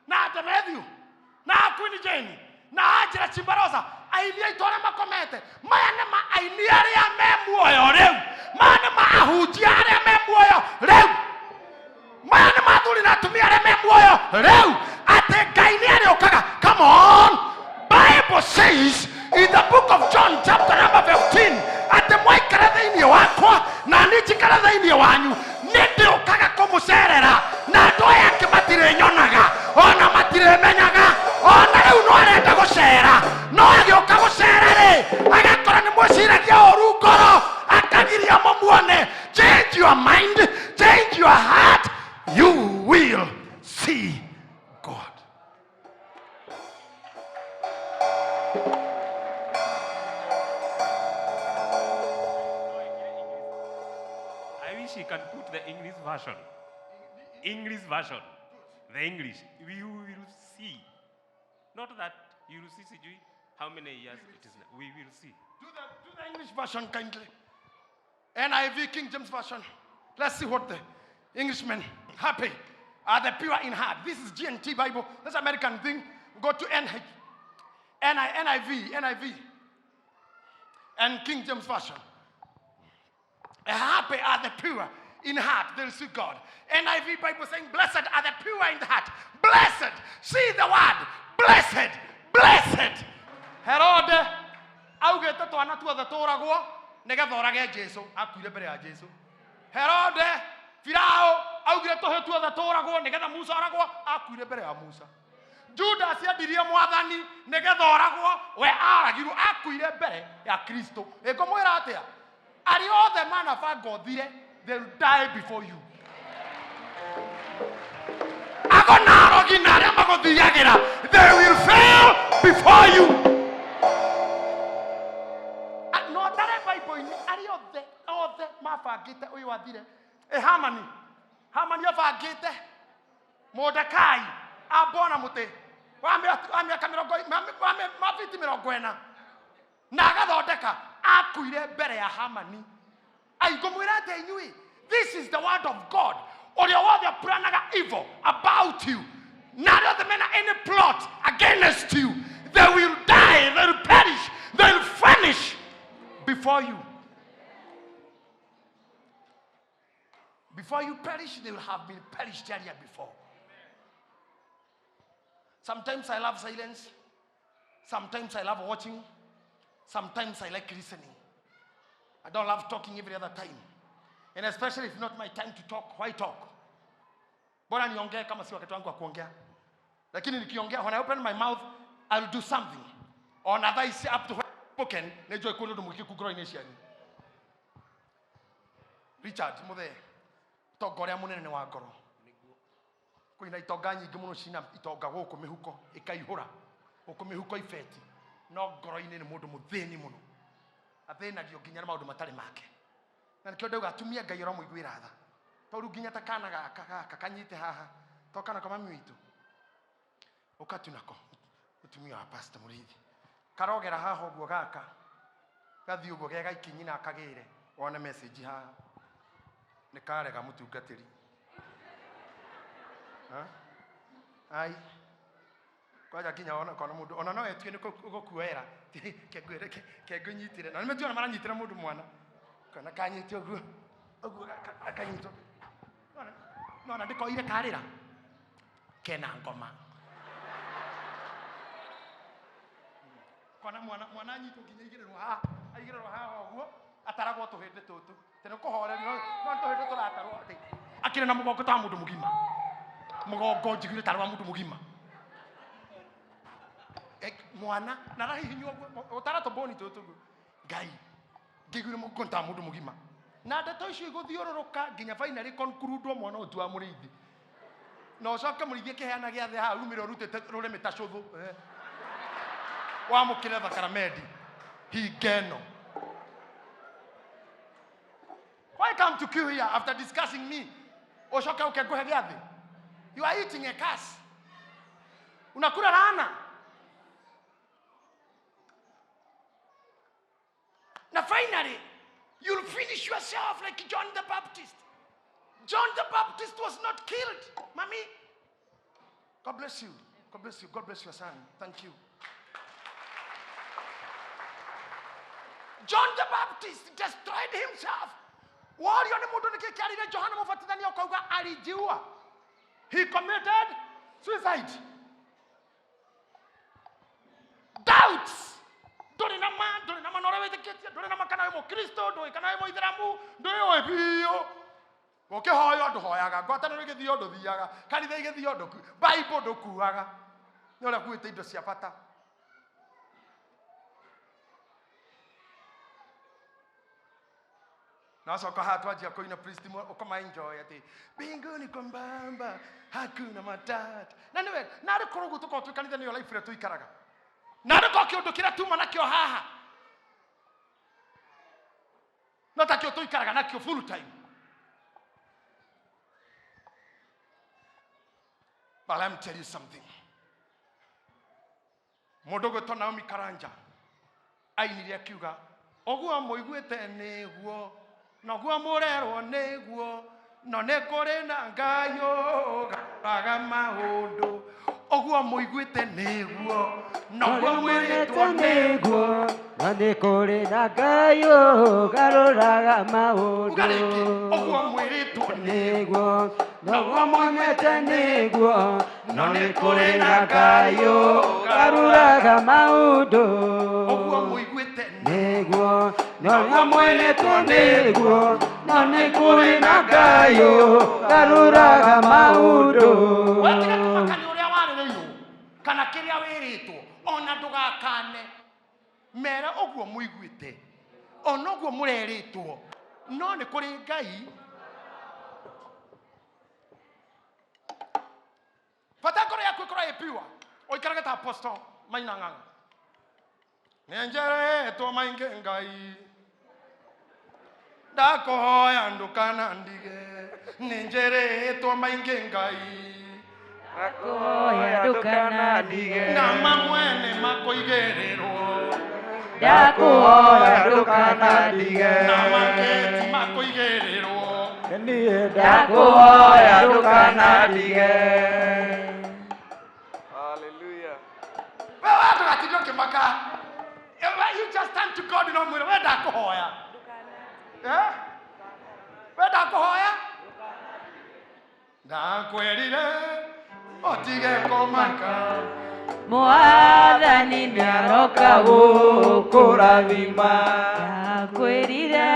na Demethiu na Queen Jane na Angela Chimbarosa, aini aitũ arĩa makomete. Maya nĩ ma aini arĩa me muoyo rĩu. Maya nĩ ma ahunjia arĩa me muoyo rĩu. Maya nĩ mathuri na atumia arĩa me muoyo rĩu, atĩ Ngai nĩ arĩũkaga. Come on, Bible says in the book of John chapter number 15 atĩ mwaikara thĩinĩ wakwa na niĩ njikara thĩinĩ wanyu, nĩ ndĩũkaga kũmũcerera, na andũ aya angĩ matirĩnyonaga ona matirĩmenyaga. Ona rĩu no arenda gũcera, no agĩũka gũcera rĩ, agakora nĩ mwĩciragia ũru ngoro, akagiria mũmuone. Change your mind, change your heart, you will see God. I wish he can put the English version. English version. The English. We will see. Not that you will see, sijui, how many years it is now. We will see. Do the English version kindly. NIV, King James Version. Let's see what the Englishmen. Happy are the pure in heart. This is GNT Bible. That's American thing. Go to NH, NI, NIV, NIV, and King James Version. Happy are the pure in heart, they'll see God. NIV Bible saying, blessed are the pure in the heart. Blessed. See the word. Blessed. Blessed. Herode augĩte twana tuothe tũragwo nĩgetha orage Jesu. Akuire mbere ya Jesu. Herode, Firao augire tũhĩ tuothe tũragwo nĩgetha Musa oragwo. Akuire mbere ya Musa. Judas endirie Mwathani nĩgetha oragwo, we aragirwo, akuire mbere ya Kristo. Ĩngũmwĩra atĩa? Arĩa othe manabanga ũthire, they'll die before you. Ago na arogi na arĩa magũthiagĩra, they will fail before you. Othe mabangĩte ũyũ athire. E Hamani. Hamani abangĩte Mordekai ambwo na mũtĩ wa mĩaka mĩrongo wa fiti 40 na agathondeka akuire mbere ya Hamani. Aingũmwĩra atĩ inyuĩ, this is the word of God. Ũrĩa wothe planaga evil about you, na arĩa othe mena any plot against you, they will die, they will perish, they will vanish before you. Before you perish, they will have been perished earlier before. Sometimes I love silence. Sometimes I love watching. Sometimes I like listening. I don't love talking every other time. And especially if not my time to talk, why talk? Bora niongee kama si wakati wangu wa kuongea. Lakini nikiongea, when I open my mouth, I'll do something. Ona thaa ici up to spoken, nĩnjũĩ kwĩ ũndũ mwĩkĩku ngoro-inĩ cianyu. Richard Muthee, ũtonga ũrĩa mũnene nĩ wa ngoro. Kwĩna itonga nyingĩ mũno cina itonga gũkũ mĩhuko ĩkaihũra, gũkũ mĩhuko ibeti, no ngoro-inĩ nĩ mũndũ mũthĩni mũno. Athĩnagio nginya nĩ maũndũ matarĩ make. Na nĩkĩo ndauga atumia Ngai ũramũiguĩra tha. Tondũ nginya ta kana gaka gaka kanyite haha, to kana ka mami witũ. Ũka tu nako, mũtumia wa Pastor Mũrĩithi. Karogera haha ũguo gaka, gathiĩ ũguo ge gaiki nyina akagĩre, wone message haha. Nĩ karega mũtungatĩri. Ha? Ai. Kwanja nginya ona kona mũndũ ona no etie nĩ gũkuoera. Kengwĩre kengũnyitĩre. Na nĩ matuona maranyitĩra mũndũ mwana. Kana kanyite ũguo. Ũguo akanyitwo. Nona ndĩkoire karĩra. Kena ngoma. Kona mwana mwana anyitwo nginya aigĩrĩrwo haha, aigĩrĩrwo haha ũguo, ataragwo tũhĩndĩ tũtũ. Tĩ nĩ kũhorerio, no nĩ tũhĩndĩ tũratarwo atĩ. Akĩrĩ na mũgongo ta wa mũndũ mũgima. Mũgongo njiguire tarĩ wa mũndũ mũgima. Mwana na arahihinywo ũguo, ũtara tũmbũni tũtũ ũguo. Ngai, ngĩiguire mũgongo ta wa mũndũ mũgima. Na ndeto icio igũthiũrũrũka nginya finally conclude mwana ũyũ ti wa mũrĩithi. Na ũcoke mũrĩithi akĩheana gĩathĩ haha umĩre ũrutĩte rũrĩmĩ ta cũthũ. Wamũkĩre thakramenti hinga ĩno. Why come to queue here after discussing me? Ũcoke ũke ngũhe gĩathĩ. You are eating a curse. Unakula laana. Na finally, you'll finish yourself like John the Baptist. John the Baptist was not killed. Mommy, God bless you. God bless you. God bless your son. Thank you. John the Baptist destroyed himself. Wario nĩ mũndũ nĩkĩ kĩarire Johana Mũbatithania ũkauga alijiua. He committed suicide. Doubts. Ndũrĩ na ma, ndũrĩ na ma na ũrĩa wĩtĩkĩtie, ndũrĩ na ma kana wĩ mũkristo, ndũĩ kana wĩ mũithĩramu, ndũĩ ũĩ biũ. Ũkĩhoywo ndũhoyaga, ngwatanĩro ĩgĩthio ndũthiaga, kanitha ĩgĩthio ndũku, Bible ndũkuaga. Nĩ ũrĩa ũkuĩte indo cia bata. Na wacoka haha twanjia kũina priest ũkoma enjoy atĩ mbinguni kwa mbamba hakuna matata. Na nĩwe, na arĩ korwo ũguo tũkorwo twĩ kanitha nĩyo life ĩrĩa tũikaraga. Na arĩ korwo kĩũndũ kĩrĩa tuma nakĩo haha no takĩo tũikaraga nakĩo full time. But let me tell you something. Mũndũ ũgwĩtwo Naomi Karanja ainire akiuga ũguo mũiguĩte nĩguo noguo mũrerwo nĩguo no nĩ kũrĩ na Ngai ũgaraga maũndũ ũguo mũiguĩte nĩguo noguo mwĩrĩtwo nĩguo nĩguo na nĩ kũrĩ na Ngai ũgarũraga maũndũ uga rĩngĩ ũguo mwĩrĩtwo nĩguo noguo mũiguĩte nĩguo no nĩ kũrĩ na Ngai ũgarũraga maũndũ ũguo mũiguĩte nĩguo noguo mwĩrĩtwo nĩguo no nĩ kũrĩ na Ngai ũgarũraga maũndũ wetiga kũmaka nĩ ũrĩa warĩrĩirwo kana kĩrĩa wĩrĩtwo ona ndũgakane mera ũguo mũiguĩte ona ũguo mũrerĩtwo no nĩ kũrĩ Ngai. Bata ngoro yaku ĩkorwo ĩ pure ũikarage ta apostle Maina Ng'ang'a. Nĩ njeretwo maingĩ Ngai Ndakũhoya ndũkanandige, nĩnjĩrĩtwo maingĩ Ngai. Ndakuhoya ndũkanandige. Na mamwe nĩ makũigĩrĩrwo. Ndakuhoya ndũkanandige. Na mangĩ ti makũigĩrĩrwo. Niĩ ndakuhoya ndũkanandige. Hallelujah. We we ndũgatinde ũkĩmaka. You just turn to God no mwĩre we ndakũhoya. Eh? We ndakũhoya? Ndakwĩrire ũtige kũmaka. Mwathani nĩaroka gũkũrathima. Ndakwĩrire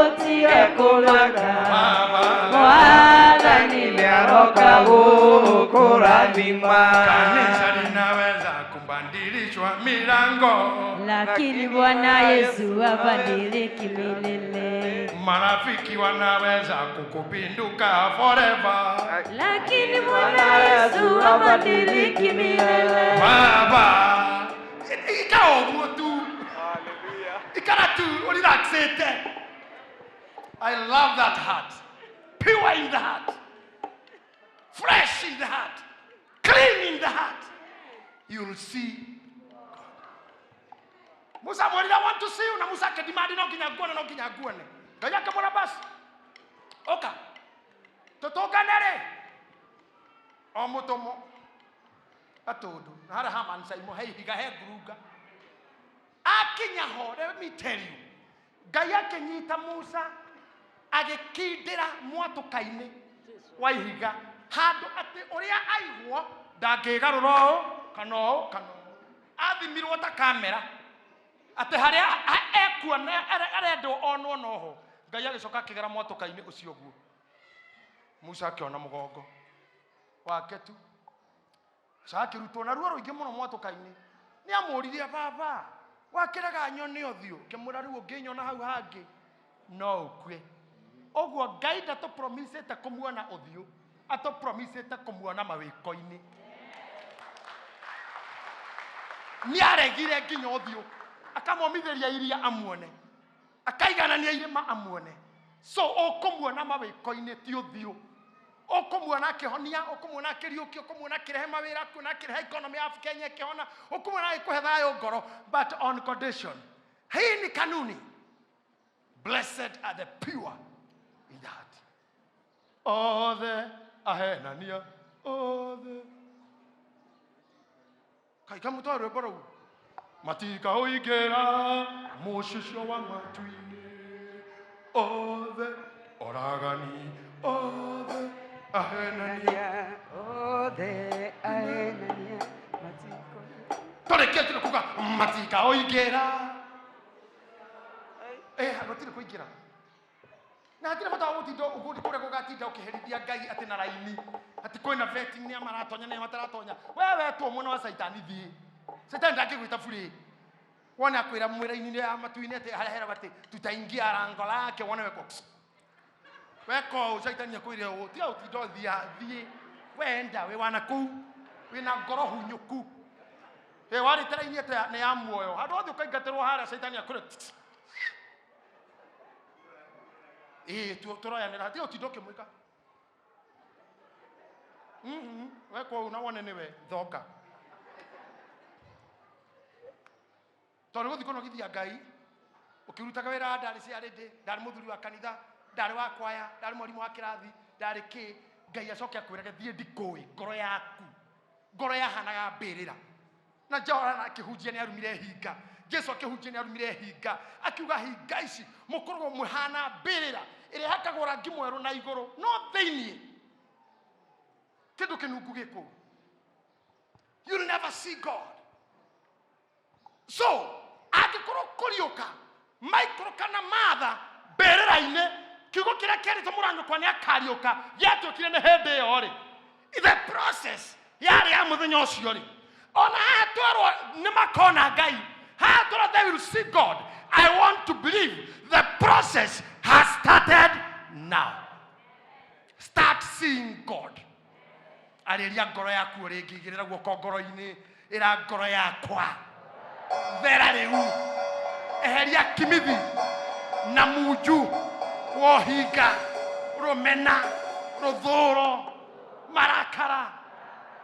ũtige kũmaka. Baba. Mwathani nĩaroka gũkũrathima. Kanisa linaweza kubadilishwa milango, Lakini Bwana Yesu habadiliki milele. marafiki wanaweza kukupinduka forever. Lakini Bwana Yesu habadiliki milele. Baba, ikara ũguo tu, Hallelujah. ikara tu ũrelaxĩte. I love that heart. Pure in the heart. Fresh in the heart. Clean in the heart. You'll see God. Musa amwĩrire, I want to see you, na Musa akĩdemand no nginya nguone, no nginya nguone. Ngai akĩmwĩra basi, ũka tũtũngane rĩ o mũtũmwo gatũndũ na harĩa Haman Saimo he ihiga he ngurunga akinya ho, let me tell you, Ngai akĩnyita Musa agĩkindĩra mwatũka-inĩ wa ihiga handũ atĩ ũrĩa aigwo ndangĩgarũra ũũ kana ũũ kana ũũ, athimirwo ta kamera atĩ harĩa ekuona arendwo onwo noho. Ngai agĩcoka akĩgera mwatũka-inĩ ũcio ũguo, Musa akĩona mũgongo wake tu. Coka akĩrutwo na ruo rũingĩ mũno mwatũka-inĩ. Nĩ amũririe, baba wakĩrega nyone ũthiũ? Kĩmwĩra rĩu ũngĩnyona hau hangĩ no ũkue. Ũguo Ngai ndatũpromisĩte kũmuona ũthiũ, atũpromisĩte kũmuona mawĩko-inĩ. Nĩ aregire nginya ũthiũ, akamomithĩria iria amuone, akaiganania irĩma amuone. So ũkũmuona mawĩko-inĩ, ti ũthiũ. Ũkũmuona akĩhonia, ũkũmuona akĩriũkia, ũkũmuona akĩrehe mawĩra, ũkũmuona akĩrehe economy ya Kenya ĩkĩhona, ũkũmuona agĩkũhe thayũ ngoro, but on condition. Hii ni kanuni. Blessed are the pure in the heart. Othe ahenania othe kai kamũtoa rwĩmbo rũu matikaũingĩra mũcicio wa matu-inĩ, othe oragani, othe ahenania. Othe ahenania matiko. Tũrĩkie tũrĩ kuga matikaũingĩra. Eh, gũtirĩ kũingĩra na hatirĩ bata wa gũtinda ũguo kũrĩa gũgatinda ũkĩherithia Ngai atĩ na raini atĩ kwĩna vetting, nĩa maratonya nĩa mataratonya. We wetwo mwena wa caitani, thiĩ. Caitani ndangĩgwĩta burĩ wone akwĩra mwĩra-inĩ ya matu-inĩ atĩ harĩa heragwo atĩ tutaingia lango lake, wone weko weka ũũ, caitani akwĩre ũũ, tiga gũtinda ũthia, thiĩ wenda wĩ wana kũu wĩna ngoro hunyũku. Ĩ warĩte raini atĩ nĩ ya muoyo, handũ hothe ũkaingatĩrwo harĩa caitani akwĩre ĩĩ tũroyanĩra, tiga ũtinda ũkĩmwĩka. Weka ũũ na wone nĩwe thonga, tondũ gũthiĩ kũnogithia Ngai ũkĩrutaga wĩra. Ndarĩ ciarĩndĩ, ndarĩ mũthuri wa kanitha, ndarĩ wa kwaya, ndarĩ mwarimũ wa kĩrathi, ndarĩ kĩ. Ngai acoke akwĩrage thiĩ, ndikũĩ ngoro yaku, ngoro yahanaga mbĩrĩra. Na Johana akĩhunjia nĩ arumire hinga, Jesu akĩhunjia nĩ arumire hinga, akiuga hinga ici mũkoragwo mũhana mbĩrĩra ĩrĩa ĩhakagwo rangi mwerũ na igũrũ, no thĩiniĩ kĩndũ kĩnungu gĩkũu. You'll never see God. So angĩkorwo kũriũka maikũrũka na Matha mbĩrĩra-inĩ, kiugo kĩrĩa kĩarĩtwo mũranyũkwa nĩ akariũka gĩatuĩkire nĩ hĩndĩ ĩyo rĩ, the process yarĩ ya mũthenya ũcio rĩ. Ona haha twerwo nĩ makona Ngai, haha twerwo they will see God, I want to believe the process has started now. Start seeing God. Arĩria ngoro yaku o rĩngĩ, igĩrĩra guoko ngoro-inĩ, ĩra ngoro yakwa, thera rĩu, eheria kimithi na munju. Wohinga, rũmena, rũthũro, marakara,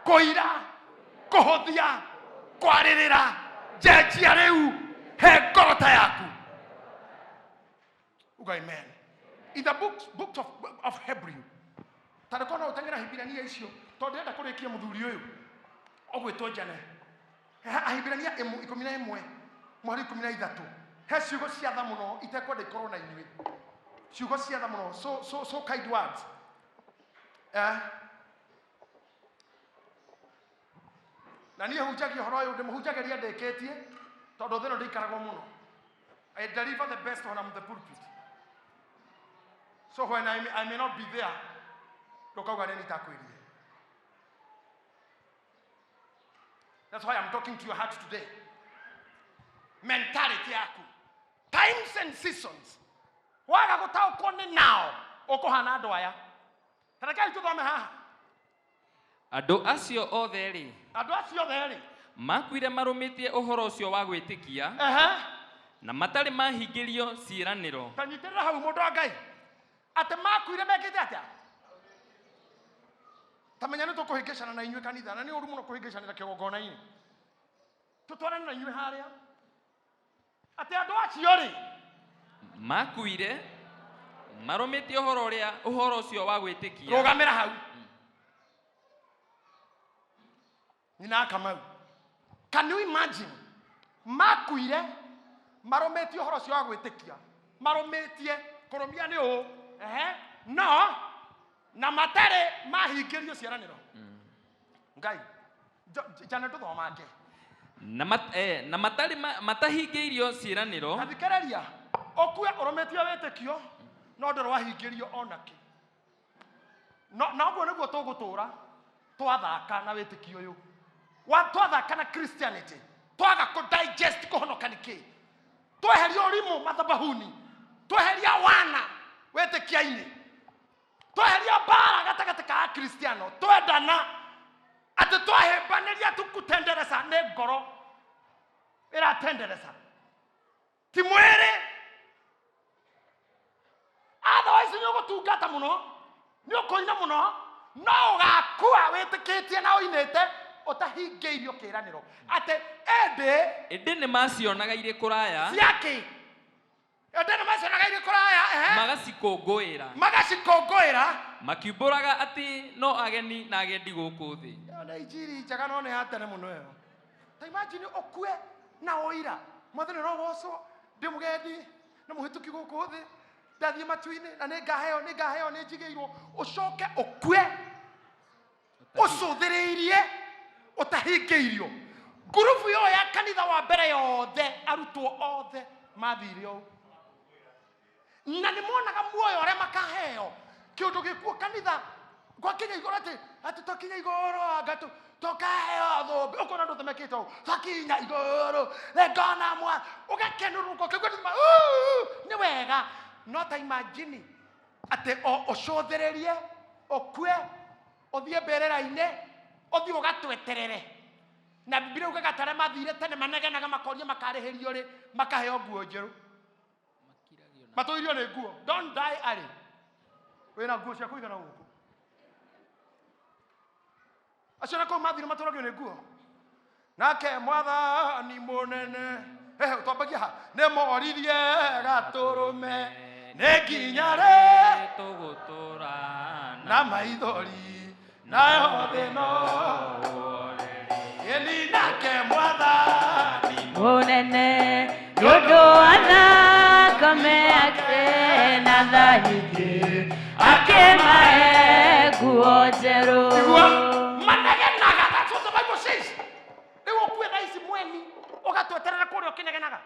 kũira, kũhũthia, kwarĩrĩra. Njenjia rĩu he ngoro ta yaku. Uga amen. In the books of Hebrew, tarĩko no ũteng'era Hibirania icio tondũ ndĩrenda kũrĩkia mũthuri ũyũ ũgwĩtwo Njane. Ahibirania 11 mweri 13, he ciugo cia tha mũno itekwenda ikorwo na inyuĩ, ciugo cia tha mũno, so kind words. Na niĩ hunjagia ũhoro ũyũ, ndĩmũhunjagĩria ndĩkĩtie tondũ thĩ ĩno ndĩikaragwo mũno. I deliver the best when I'm the pulpit. So when I may not be there, ndũkauga nĩ nitakwĩrire. That's why I'm talking to your heart today. Mentality yaku. Times and seasons. Waga gũtaũkwo nĩ nao, ũkũhana andũ aya. Ta rekei tũthome haha. Andũ acio othe rĩ, Andũ acio othe rĩ, makuire marũmĩtie ũhoro ũcio wa gwĩtĩkia, na matarĩ mahingĩrio ciĩranĩro. Ta nyitĩrĩra hau mũndũ wa Ngai. Atĩ makuire mekĩte atĩa? Ta menya nĩ tũkũhĩngĩcana na inyuĩ kanitha, na nĩ ũru mũno kũhĩngĩcanĩra kĩgongona-inĩ. Tũtwarane na inyuĩ harĩa. Atĩ andũ acio rĩ, makuire marũmĩtie ũhoro ũrĩa, ũhoro ũcio wa gwĩtĩkia. Rũgamĩra hau. Nyina Kamau. Can you imagine? Makuire marũmĩtie ũhoro ũcio wa gwĩtĩkia. Marũmĩtie, kũrũmia nĩ ũũ. No, na matarĩ mahingĩrio ciĩranĩro. Ngai, jana ndũthomange. Na matarĩ matahingĩirio ciĩranĩro. Na thikĩrĩria, ũkue ũrũmĩtie wĩtĩkio, no ndũrĩ wahingĩrio ona kĩ. No, na ũguo nĩguo tũgũtũra twathaka na wĩtĩkio ũyũ. Wa twathaka na Christianity, twaga kũ digest kũhonoka nĩ kĩ. Tweheria ũrimũ mathabahuni, tweheria wana wĩtĩkia-inĩ, tweheria mbara gatagatĩ ka Akristiano, twendana atĩ twahĩmbanĩria tu kutendereza nĩ ngoro ĩratendereza, ti mwĩrĩ. Otherwise nĩ ũgũtungata mũno, nĩ ũkũina mũno, no ũgakua wĩtĩkĩtie na ũinĩte ũtahingĩirio kĩĩranĩro. Atĩ ĩndĩ Ĩndĩ nĩ macionaga irĩ kũraya. Ciakĩ? Ĩndĩ nĩ macionaga irĩ kũraya, ehe. Magacikũngũĩra. Magacikũngũĩra. Makiumbũraga atĩ no ageni na agendi gũkũ thĩ. Ĩyo nĩ injiri njega no nĩ ya tene mũno ĩyo. Ta imagine ũkue na ũira. Mwathani ũrogocwo, ndĩ mũgendi na mũhĩtũki gũkũ thĩ. Ndathiĩ matu-inĩ na nĩ ngaheo, nĩ ngaheo, nĩ njigĩirwo. Ũcoke ũkue ũcũthĩrĩirie ũtahingĩirio. Ngurubu ĩyo ya kanitha wa mbere yothe, arutwo othe mathire ũũ. Na nĩ monaga muoyo ũrĩa makaheo. Kĩũndũ gĩkuo kanitha gwakinya igũrũ atĩ twakinya igũrũ anga tũkaheo thũmbĩ. Ũkona andũ othe mekĩte ũũ. Twakinya igũrũ, nĩngona mwa-, ũgakenũrũka, ũkaigua andũ nĩ wega. No ta imagine atĩ ũcũthĩrĩrie, ũkue, ũthiĩ mbĩrĩra-inĩ, ũthiĩ ũgatweterere. Na Bibilia yugaga atĩ arĩa mathire tene manegenaga makoria makarĩhĩrio rĩ, makaheo nguo njerũ. Matũirio nĩ nguo. Don't die early. Wĩna nguo cia kũigana gũkũ. Acio na kũu mathire matũragio nĩ nguo. Nake mwathani mũnene, twambagia ha? Nĩ moririe gatũrũme, nĩ nginya rĩ tũgũtũra na maithori, nayo thĩ no ĩni. Nake mwathani mũnene, nĩ ũndũ wa thakame yake na tha nyingĩ, akĩmahe nguo njerũ. Nĩguo manegenaga, that's what the Bible says. Rĩu ũkue thaa ici mweni, ũgatweterera kũrĩa ũkĩnegenaga.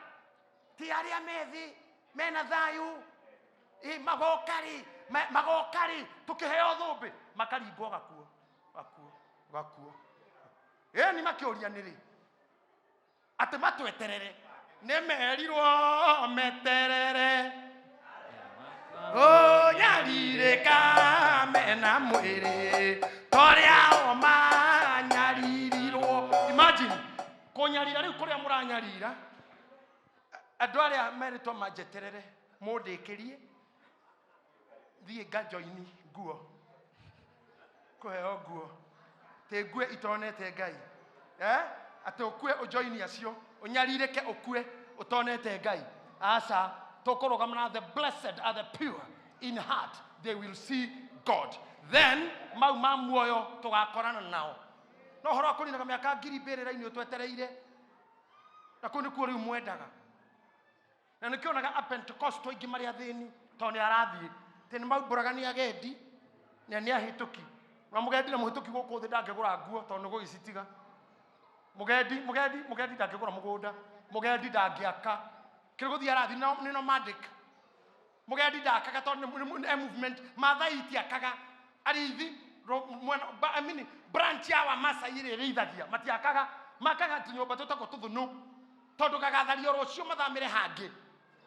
Ti arĩa me thĩ, mena thayũ, magoka rĩ, magoka rĩ, tũkĩheo thũmbĩ, makaringwo gakuo, gakuo, gakuo. Ĩni makĩũria nĩ rĩ? Atĩ matweterere. Nĩ merirwo meterere. Ũnyarirĩka mena mwĩrĩ, torĩa o manyaririrwo. Imagine, kũnyarira rĩu kũrĩa mũranyarira, andũ arĩa merĩtwo manjeterere, mũndĩkĩrie. Thiĩ ngajoini nguo kũheo nguo tĩ ngue itonete Ngai, eh? Atĩ ũkue ũjoini acio ũnyarirĩke ũkue ũtonete Ngai. Aca, tũkũrũgama na the blessed are the pure in heart, they will see God. Then mau ma muoyo tũgakorana nao. No ũhoro wa kũninaga mĩaka ngiri mbĩrĩra-inĩ ũtwetereire, na kũu nĩkuo rĩu mwendaga. Na nĩkĩonaga a Pentecost aingĩ marĩ athĩni tondũ nĩ arathiĩ tĩ nĩ maumbũraga nĩ agendi na nĩ ahĩtũki. Na mũgendi na mũhĩtũki gũkũ thĩ ndangĩgũra nguo tondũ nĩ gũgĩcitiga. Mũgendi, mũgendi, mũgendi ndangĩgũra mũgũnda, mũgendi ndangĩaka. Kĩrĩ gũthiĩ arathiĩ nĩ nomadic. Mũgendi ndakaga tondũ nĩ movement. Maathai itiakaga. Arĩithi, mwena, ba, I mean, branch ya Wamasai ĩrĩa ĩrĩithagia matiakaga, makaga tũnyũmba tũtagwo tũthũnũ tondũ gagathario rũciũ mathamĩre hangĩ.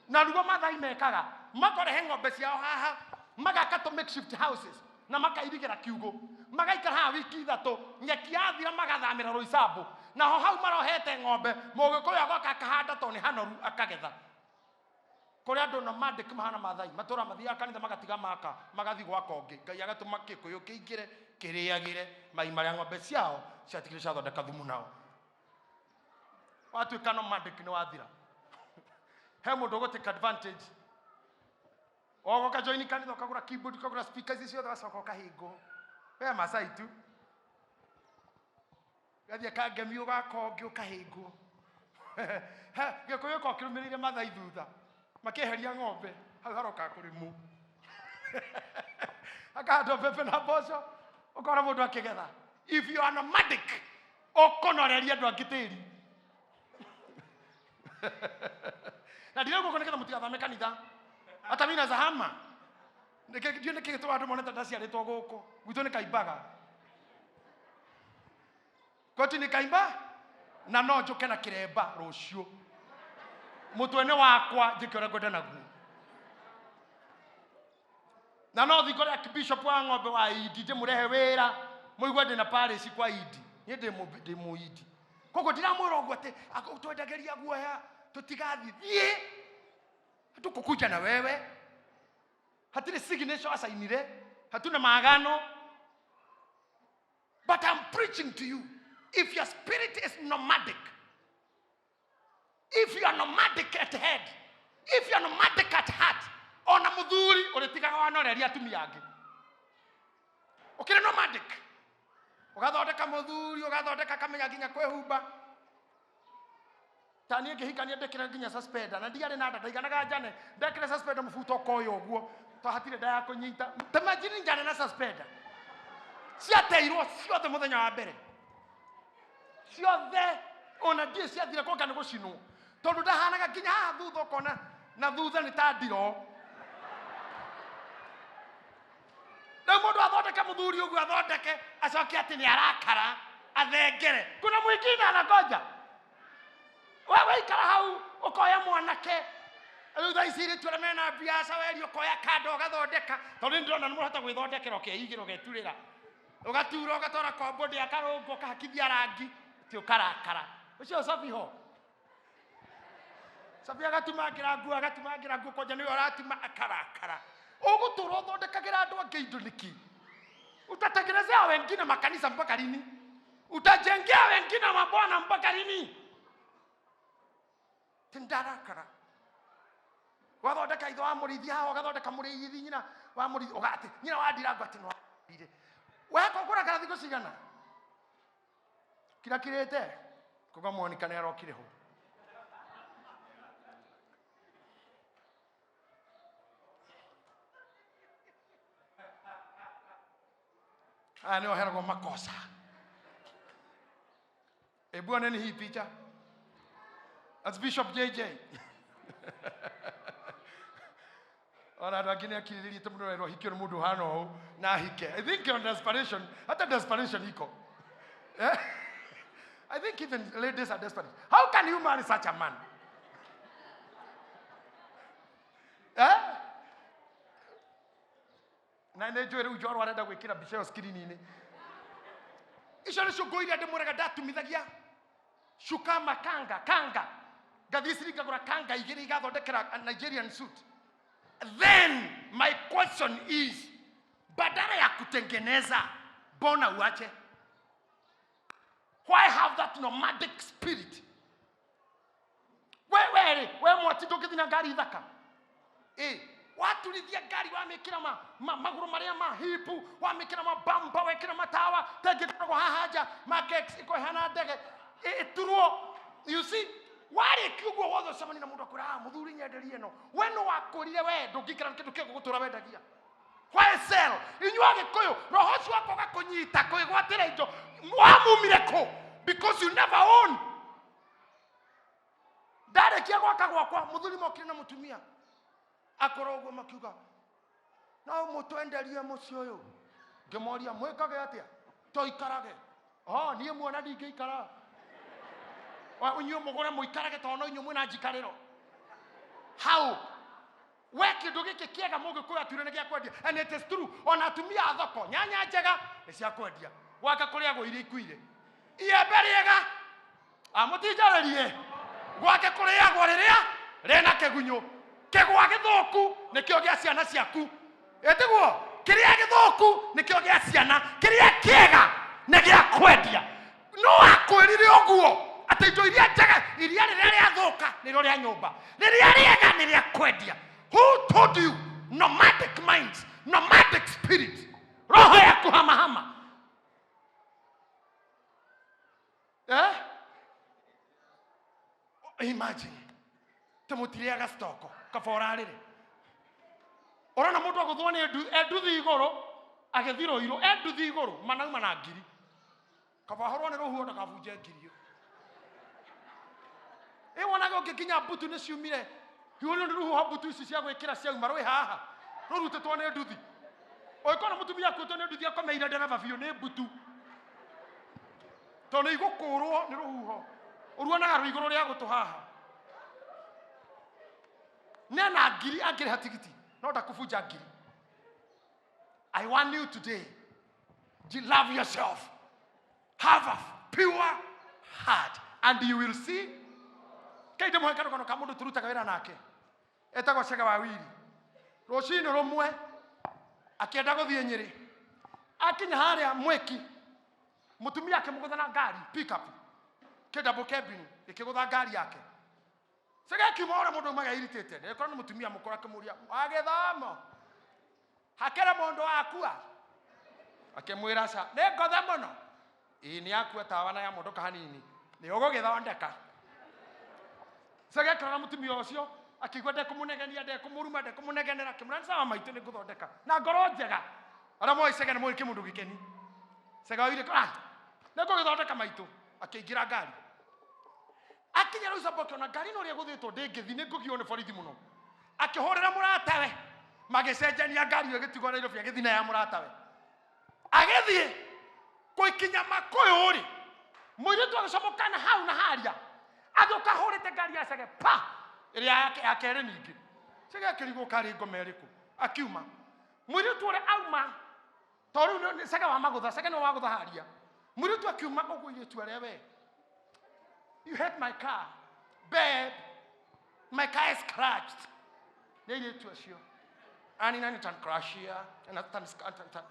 Na ruo Maathai mekaga, makorehe ng'ombe ciao haha, magaka tũ makeshift houses na makairigĩra kiugũ, magaikara haha wiki ithatũ, nyeki yathira magathamĩra Roysambu. Naho hau marohete ng'ombe, Mũgĩkũyũ agoka akahanda tondũ nĩ hanoru akagetha. Kũrĩ andũ nomadic mahana Maathai, matũra mathiaga kanitha magatiga maka, magathiĩ gwaka ũngĩ. Ngai agatũma Gĩkũyũ kĩingĩre kĩrĩagĩre mai marĩa ng'ombe ciao ciatigire ciathondeka thumu nao. Watuĩka nomadic nĩ wathira. He mũndũ ũgũ take advantage. Ogoka join kanitha ũkagũra keyboard, ũkagũra speakers ici ciothe, ũgacoka ũkahĩngwo. We Maasai tu. Gathiĩ kangemi ũgaka ũngĩ ũkahĩngwo. Gĩkũyũ ko kĩrũmĩrĩire Maathai thutha. Makĩeheria ng'ombe, hau haroka kũrĩmwo. Akahandwo mbembe na mboco, ũkona mũndũ akĩgetha. If you are nomadic, ũkũnoreria andũ angĩ tĩri. Na ndirauga ũguo nĩgetha mũtigathame kanitha. Hata mimi naweza hama. Ndiũĩ nĩkĩ gĩtũmaga andũ mone ta ndaciarĩtwo gũkũ. Gwitũ nĩ Kaimbaga. Koti nĩ Kaimba na no njũke na kĩremba rũciũ. Mũtwe-inĩ wakwa njĩke ũrĩa ngwenda naguo. Na no thiĩ kũrĩ Archbishop wa ng'ombe wa Indi ndĩmũrehe wĩra mũigue ndĩna parish kwa Indi. Niĩ ndĩ mũindi. Koguo ndiramwĩra ũguo atĩ twendagĩria guoya tũtigathiĩ. Thiĩ. Hatukukuja na wewe. Hatirĩ signature asainire. Hatuna maagano. But I'm preaching to you. If your spirit is nomadic, if you are nomadic at head, if you are nomadic at heart, ona muthuri uritigaga wanoreria atumia angĩ. Ũkĩrĩ nomadic, ũgathondeka muthuri, ũgathondeka akamenya nginya kwĩhumba. Ta niĩ ngĩhikania ndekĩra nginya suspender, na ndiarĩ na nda, ndaiganaga njane, ndekĩra suspender mũbuto ũkoya ũguo, to hatirĩ nda ya kũnyita. Ta imagine njane na suspender. Ciateirwo ciothe mũthenya wa mbere. Ciothe, ona ndiĩ ciathire kwanga nĩ gũcinwo. Tondũ ndahanaga nginya haha thutha ũkona na thutha nĩ ta ndiro. Rĩu mũndũ athondeke mũthuri ũguo athondeke, acoke atĩ nĩ arakara, athengere. Kuna mwingine anagoja. Wewe ikara hau ũkoya mwanake. Rĩu thaa ici irĩtu arĩa mena biaca werio ũkoya kando ũgathondeka. Tondũ nĩ ndĩrona nĩ mũrahota gwĩthondekera ũkeigĩra ũgeturĩra. Ũgatura ũgatwara kwa mbũndĩ akarũngwo ũkahakithia rangi ti ũkarakara. Ũcio Sophie ho. Sophie agatumangĩra nguo, agatumangĩra nguo kwanja nĩwe ũratuma akarakara. Ũgũtũra ũthondekagĩra andũ angĩ indo nĩkĩ? Utatengenezea wengine makanisa mpaka lini? Utajengea wengine mabwana mpaka lini? Tindarakara. Wathondeka ithe wa mũrĩithi haha, ũgathondeka mũrĩithi nyina wa mũrĩithi, ũgate nyina wa ndirango atĩ no arire. Weka ũkũrakara thikũ cigana? Kirakirĩte? Kuga Monica nĩ arokire ho. Aya nĩ oheragwo makosa. Ebu oneni hii picha. That's Bishop JJ. Ona andũ angĩ nĩ akirĩrĩrie tondũ mũndũ ahikio nĩ mũndũ ũhana ũũ na ahike. I think on desperation, hata desperation iko. I think even ladies are desperate. How can you marry such a man? Na nĩ njũĩ rĩu Njorua arenda gwĩkĩra mbica ĩyo screen-inĩ. Icio nĩcio nguo iria ndĩmwĩraga ndatumithagia cuka makanga kanga, ngathiĩ ciringi ngagũra kanga igĩrĩ igathondekera Nigerian suit. Then my question is, badala ya kutengeneza, mbona uache? Why have that nomadic spirit? We we we mwati ndũngĩthiĩ na ngari thaka ĩ waturithia ngari wamĩkĩra ma, ma, magũrũ marĩa ma hipu wamĩkĩra mabamba wekĩra matawa tengĩ koragwo haha nja makex ĩkohana ndege ĩturwo. You see, warĩkia ũguo wothe ũcemania na mũndũ akwĩra, "Ah, mũthuri, nyenderie ĩno." We nĩ wakũrire, we ndũngĩikara na kĩndũ kĩo gũtũra wendagia. Why sell? Inyuĩ Agĩkũyũ, roho ũcio wakoga kũnyita kwĩgwatĩra indo wamumire kũ? Because you never own. Ndarĩkia gwaka gwakwa, mũthuri mokire na mũtumia akorwo ũguo, makiuga no mũtwenderie mũciĩ ũyũ. Ngĩmoria, mwĩkage atĩa? Tũikarage. Oh, niĩ muona ndingĩikara. Inyuĩ mũgũre mũikarage, tondũ no inyuĩ mwĩna njikarĩro hau. We kĩndũ gĩkĩ kĩega mũgĩkũyũ atuire nĩ gĩa kwendia, and it is true. Ona atumia a thoko, nyanya njega nĩ cia kwendia, gwake kũrĩagwo iria ikuire. Iembe rĩega amũtinjarĩrie, gwake kũrĩagwo rĩrĩa rĩna kĩgunyũ. Kĩgwa gĩthũku nĩkĩo gĩa ciana ciaku, ĩtiguo? Kĩrĩa gĩthũku nĩkĩo gĩa ciana, kĩrĩa kĩega nĩ gĩa kwendia. No akwĩrire ũguo atĩ indo iria njega, iria rĩrĩa rĩathũka nĩrĩo rĩa nyũmba, rĩrĩa rĩega nĩ rĩa kwendia. Who told you? Nomadic minds, nomadic spirit, roho ya kuhamahama, eh? Imagine tũmũtirĩaga stoko kaba ũrarĩrĩ ũrona mũndũ agũthwo nĩ enduthi igũrũ, agĩthi rũirũ enduthi igũrũ manauma na ngiri, kaba ahũrwo nĩ rũhuho ndakabunje ngiri ĩyo. Ĩ wonaga ũngĩkinya mbutu nĩ ciumire hiũrĩo nĩ rũhuho, mbutu ici cia gwĩkĩra ciauma rwĩ haha rũrutĩtwo nĩ nduthi. Ũngĩkona mũtumia akuĩtwo nĩ nduthi akomeire ndereba biũ, nĩ mbutu, tondũ nĩ igũkũrwo nĩ rũhuho ũruonaga rwĩ igũrũ rĩa gũtũ haha. Nena ngiri angĩrĩha tigiti no ndakũbunja ngiri. I want you today to love yourself, have a pure heart, and you will see. Kai ndĩmũhe karũgano ka mũndũ tũrutaga wĩra nake etagwo Cega wa Wiri. Rũcinĩ rũmwe akĩenda gũthiĩ Nyĩrĩ, akinya harĩa mwĩki, mũtumia akĩmũgũtha na ngari pickup kĩ double cabin, ĩkĩgũtha ngari yake. Cega akiuma ũrĩa mũndũ umaga irritate, ndĩkorwo nĩ mũtumia mũkũrũ, akĩmũria, "Wagĩthoma hakĩrĩ mũndũ wakua?" Akĩmwĩra, "Ca nĩ ngothe mũno." "Ĩĩ, nĩ akua, tawa na ya mondoka hanini, nĩ ũgũgĩthondeka." Cege akĩrora mũtumia ũcio, akĩigua ndekũmũnegenia, ndekũmũruma, ndekũmũnegenera, akĩmwĩra, "Nĩ sawa maitũ, nĩ ngũthondeka na ngoro njega." Arĩa moĩ Cege nĩ moĩ kĩmũndũ gĩkeni. Cege oire, "Ah, nĩ ngũgĩthondeka maitũ." Akĩingĩra ngari, akinya rĩu Sabo akĩona ngari ĩno ũrĩa ĩgũthĩtwo ndĩngĩthi, nĩ ngũgio nĩ borithi mũno. Akĩhũrĩra mũratawe, magĩcenjania ngari ĩyo ĩgĩtigwo Nairobi, agĩthiĩ na ya mũratawe. Agĩthiĩ gũikinya Makũyũ rĩ, mũirĩtu agĩcomoka na hau na haria, agĩũka ahũrĩte ngari ya Cege pa ĩrĩa yake ya kerĩ. Ningĩ Cege akĩrigwo karĩ ngoma ĩrĩkũ. Akiuma mũirĩtu ũrĩa auma, to rĩu nĩ Cege wa magũtha, Cege nĩwe wagũtha haria. Mũirĩtu akiuma ũguo, irĩtu arĩa, "We, you hit my car. Babe, my car is scratched." Nĩ airĩtu acio ani nani tan crashia na tan tan tan,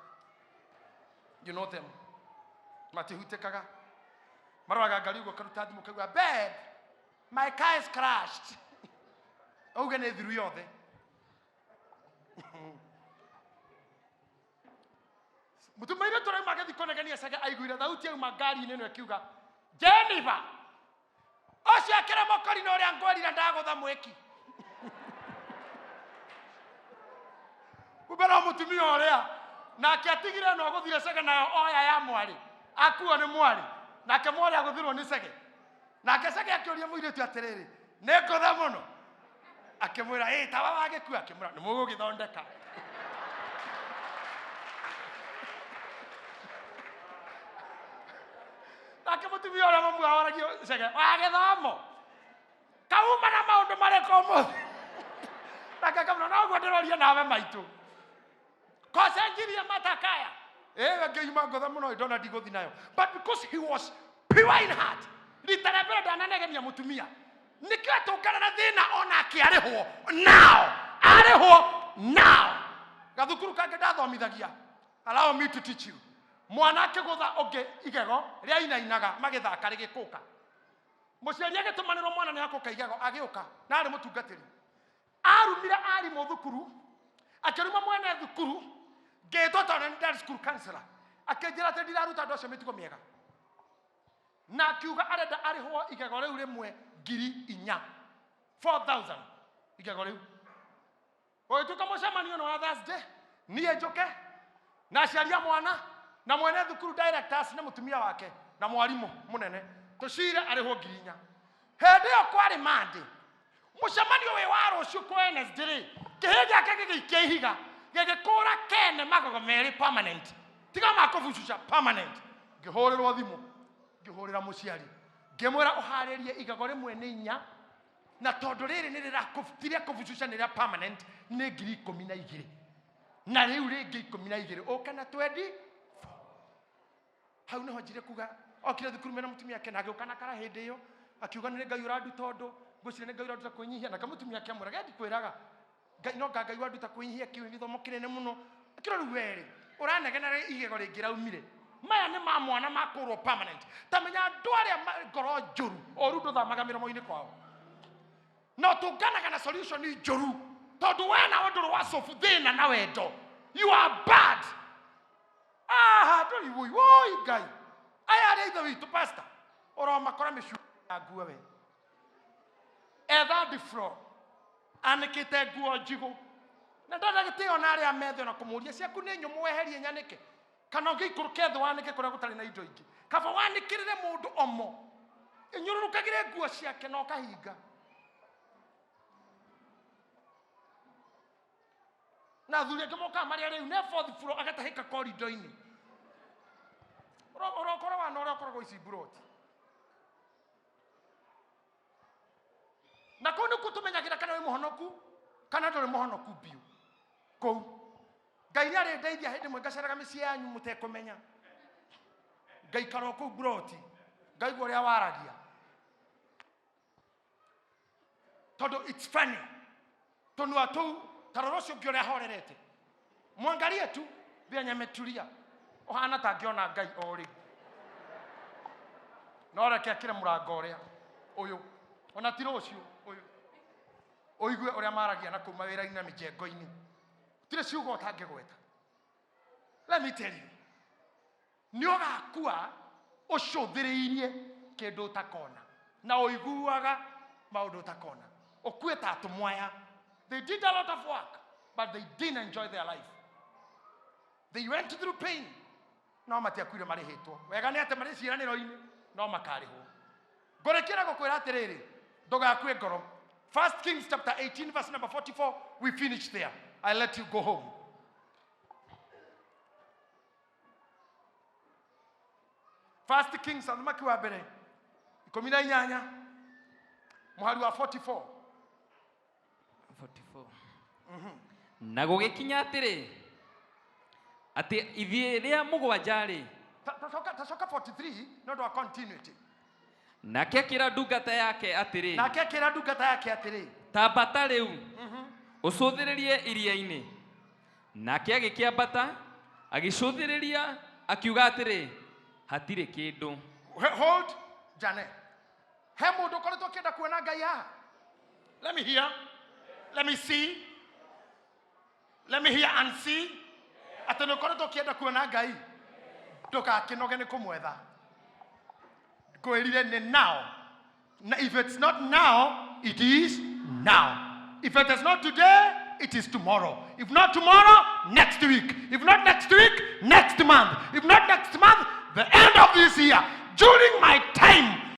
you know them, matihutĩkaga, maroraga ngari ũguo, karuta thimũ, kaigua, "Babe, my car is crashed." Auge nĩ thiru yothe. Mũtumia tũrauma agĩthiĩ kũnegenia, Cege aiguire thauti auma ngari-inĩ ĩno ĩkiuga, "Jennifer, ũcio akĩrĩ mũkorino ũrĩa ngwĩrire ndagũtha mwĩki." Kumbe no mũtumia ũrĩa nake atigire no gũthire Cege nayo oya ya mwarĩ, akuo nĩ mwarĩ, nake mwarĩ agũthirwo nĩ Cege. Nake Cege akĩũria mũirĩtu atĩrĩrĩ, "Nĩ ngũtha mũno?" Akĩmwĩra, "Ĩ tawa wagĩkua." Akĩmwĩra, "Nĩ mũgũgĩthondeka." Nake mũtumia ũrĩa mamuawaragio Cege wagĩthomo kauma na maũndũ marĩkũ ũmũthĩ? Nake akamwĩra, "Noguo ndĩroria nawe maitũ, kocenjirie matakaya ĩwe ngĩima ngotha mũno, ndona ndigũthi nayo." But because he was pure in heart, rita rĩa mbere ndananegenia mũtumia, nĩkĩo atũngana na thĩna, ona akĩarĩhwo nao arĩhwo. Now gathukuru kangĩ ndathomithagia, allow me to teach you, mwana akĩgũtha ũngĩ igego rĩainainaga magĩthaka rĩgĩkũka, mũciari agĩtũmanĩrwo mwana nĩ akũka igego, agĩũka na arĩ mũtungatĩri, arumire arimũ thukuru, akĩruma mwene thukuru. Ngĩtwo tondũ nĩ ndarĩ school counselor, akĩnjĩra atĩ ndiraruta andũ acio mĩtugo mĩega, na akiuga arenda arĩhwo igego rĩu rĩmwe 4,000, 4000 igego rĩu. Gũgĩtuĩka mũcemanio nĩ wa Thursday, niĩ njũke na aciari a mwana na mwene thukuru, directors, na mũtumia wake na mwarimũ mũnene, tũcire arĩhwo 4,000. Hĩndĩ ĩyo kwarĩ Monday, mũcemanio wĩ wa rũciũ kwa Wednesday rĩ, kĩhĩ gĩake gĩgĩikia ihiga gĩgĩkũra kene magego merĩ permanent, tiga makũbucuca, permanent. Ngĩhũrĩrwo thimũ, ngĩhũrĩra mũciari, ngĩmwĩra ũharĩrie igego rĩmwe nĩ 4, na tondũ rĩrĩ nĩ rĩra kũbucuca, nĩ rĩa permanent, nĩ 12,000, na rĩu rĩngĩ 12, ũke na 24. Hau nĩho njire kuga okire thukuru mena mũtumia ake, na agĩũka na kara. Hĩndĩ ĩyo akiuga nĩ Ngai ũranduta ũndũ, ngwĩciria nĩ Ngai ũranduta kwĩnyihia. Nake mũtumia ake amwĩra gendi kwĩraga Ngai no nga Ngai wanduta kwĩnyihia. Kĩu nĩ gĩthomo kĩnene mũno. Akĩrwo rĩu werĩ ũranegena igego rĩngĩ raumire, maya nĩ ma mwana makũrwo permanent. Ta menya andũ arĩa ngoro njũru, ũru ndũthamaga mĩromo-inĩ kwao, no tũnganaga na solution njũru, tondũ we nawe ndũrĩ wa solve thĩna na wendo. You are bad. Aha, ndũri woi woi. Ngai, aya arĩa ithe witũ pastor ũromakora mĩcu ya nguo, we etha floor anĩkĩte nguo njigũ na ndenda gĩtĩo, na arĩa methe ona kũmũria ciaku nĩ nyũmũ, weherie nyanĩke, kana ũngĩikũrũke thĩ wanĩke kũrĩa gũtarĩ na indo ingĩ. Kaba wanĩkĩrĩre mũndũ omo ĩnyũrũrũkagĩre nguo ciake na ũkahinga. Na athuri angĩ mokaga marĩa rĩu ne fourth floor, agatahĩka korido-inĩ. Ũrokora wana ũrĩa ũkoragwo ici mburoti, na kũu nĩkuo tũmenyagĩra kana wĩ mũhonoku kana ndũrĩ mũhonoku biũ. Kũu Ngai nĩ arĩndeithia hĩndĩ ĩmwe ngaceraga mĩciĩ yanyu mũtekũmenya, ngaikara o kũu mburoti, ngaigua ũrĩa waragia, tondũ it's funny tũnua tũu. Ta rora ũcio ũngĩ ũrĩa ahorerete, mwangalie tu vyenye ametulia, ũhana ta angĩona Ngai o rĩu. No reke akĩre mũrango ũrĩa ũyũ, ona ti rũciũ ũyũ, ũigue ũrĩa maragia na kũu mawĩra-inĩ na mĩjengo-inĩ. Gũtirĩ ciugo ũtangĩgweta. Let me tell you, nĩ ũgakua ũcũthĩrĩirie kĩndũ ũtakona na ũiguaga maũndũ ũtakona, ũkue ta atũmwo aya. They did a lot of work, but they didn't enjoy their life. They went through pain, no matiakuire marĩhĩtwo wega. Nĩ atĩ marĩ ciĩranĩro-inĩ, no makarĩhwo. Ngũrĩkia na gũkwĩra atĩrĩrĩ, ndũgakue ngoro. First Kings chapter 18 verse number 44. We finish there, I let you go home. First Kings, athamaki wa mbere 18 mũhari wa 44. 44. Na gũgĩkinya atĩrĩ, atĩ ithiĩ rĩa mũgwanja-rĩ, Tacoka 43 nĩ ũndũ wa continuity. Nake akĩra ndungata yake atĩrĩ, Nake akĩra ndungata yake atĩrĩ, tambata rĩu ũcũthĩrĩrie iria-inĩ. Nake agĩkĩambata agĩcũthĩrĩria, akiuga atĩrĩ, hatirĩ kĩndũ. Hold Jane, he mũndũ ũkoretwo ũkĩenda kuona Ngai haha? Let me hear, let me see, let me hear and see atĩ nĩ ũkoretwo ũkĩenda kuona Ngai. Ndũgakĩnoge nĩ kũmwetha. Ngwĩrire nĩ now, na if it's not now, it is now. If it is not today, it is tomorrow. If not tomorrow, next week. If not next week, next month. If not next month, the end of this year. During my time.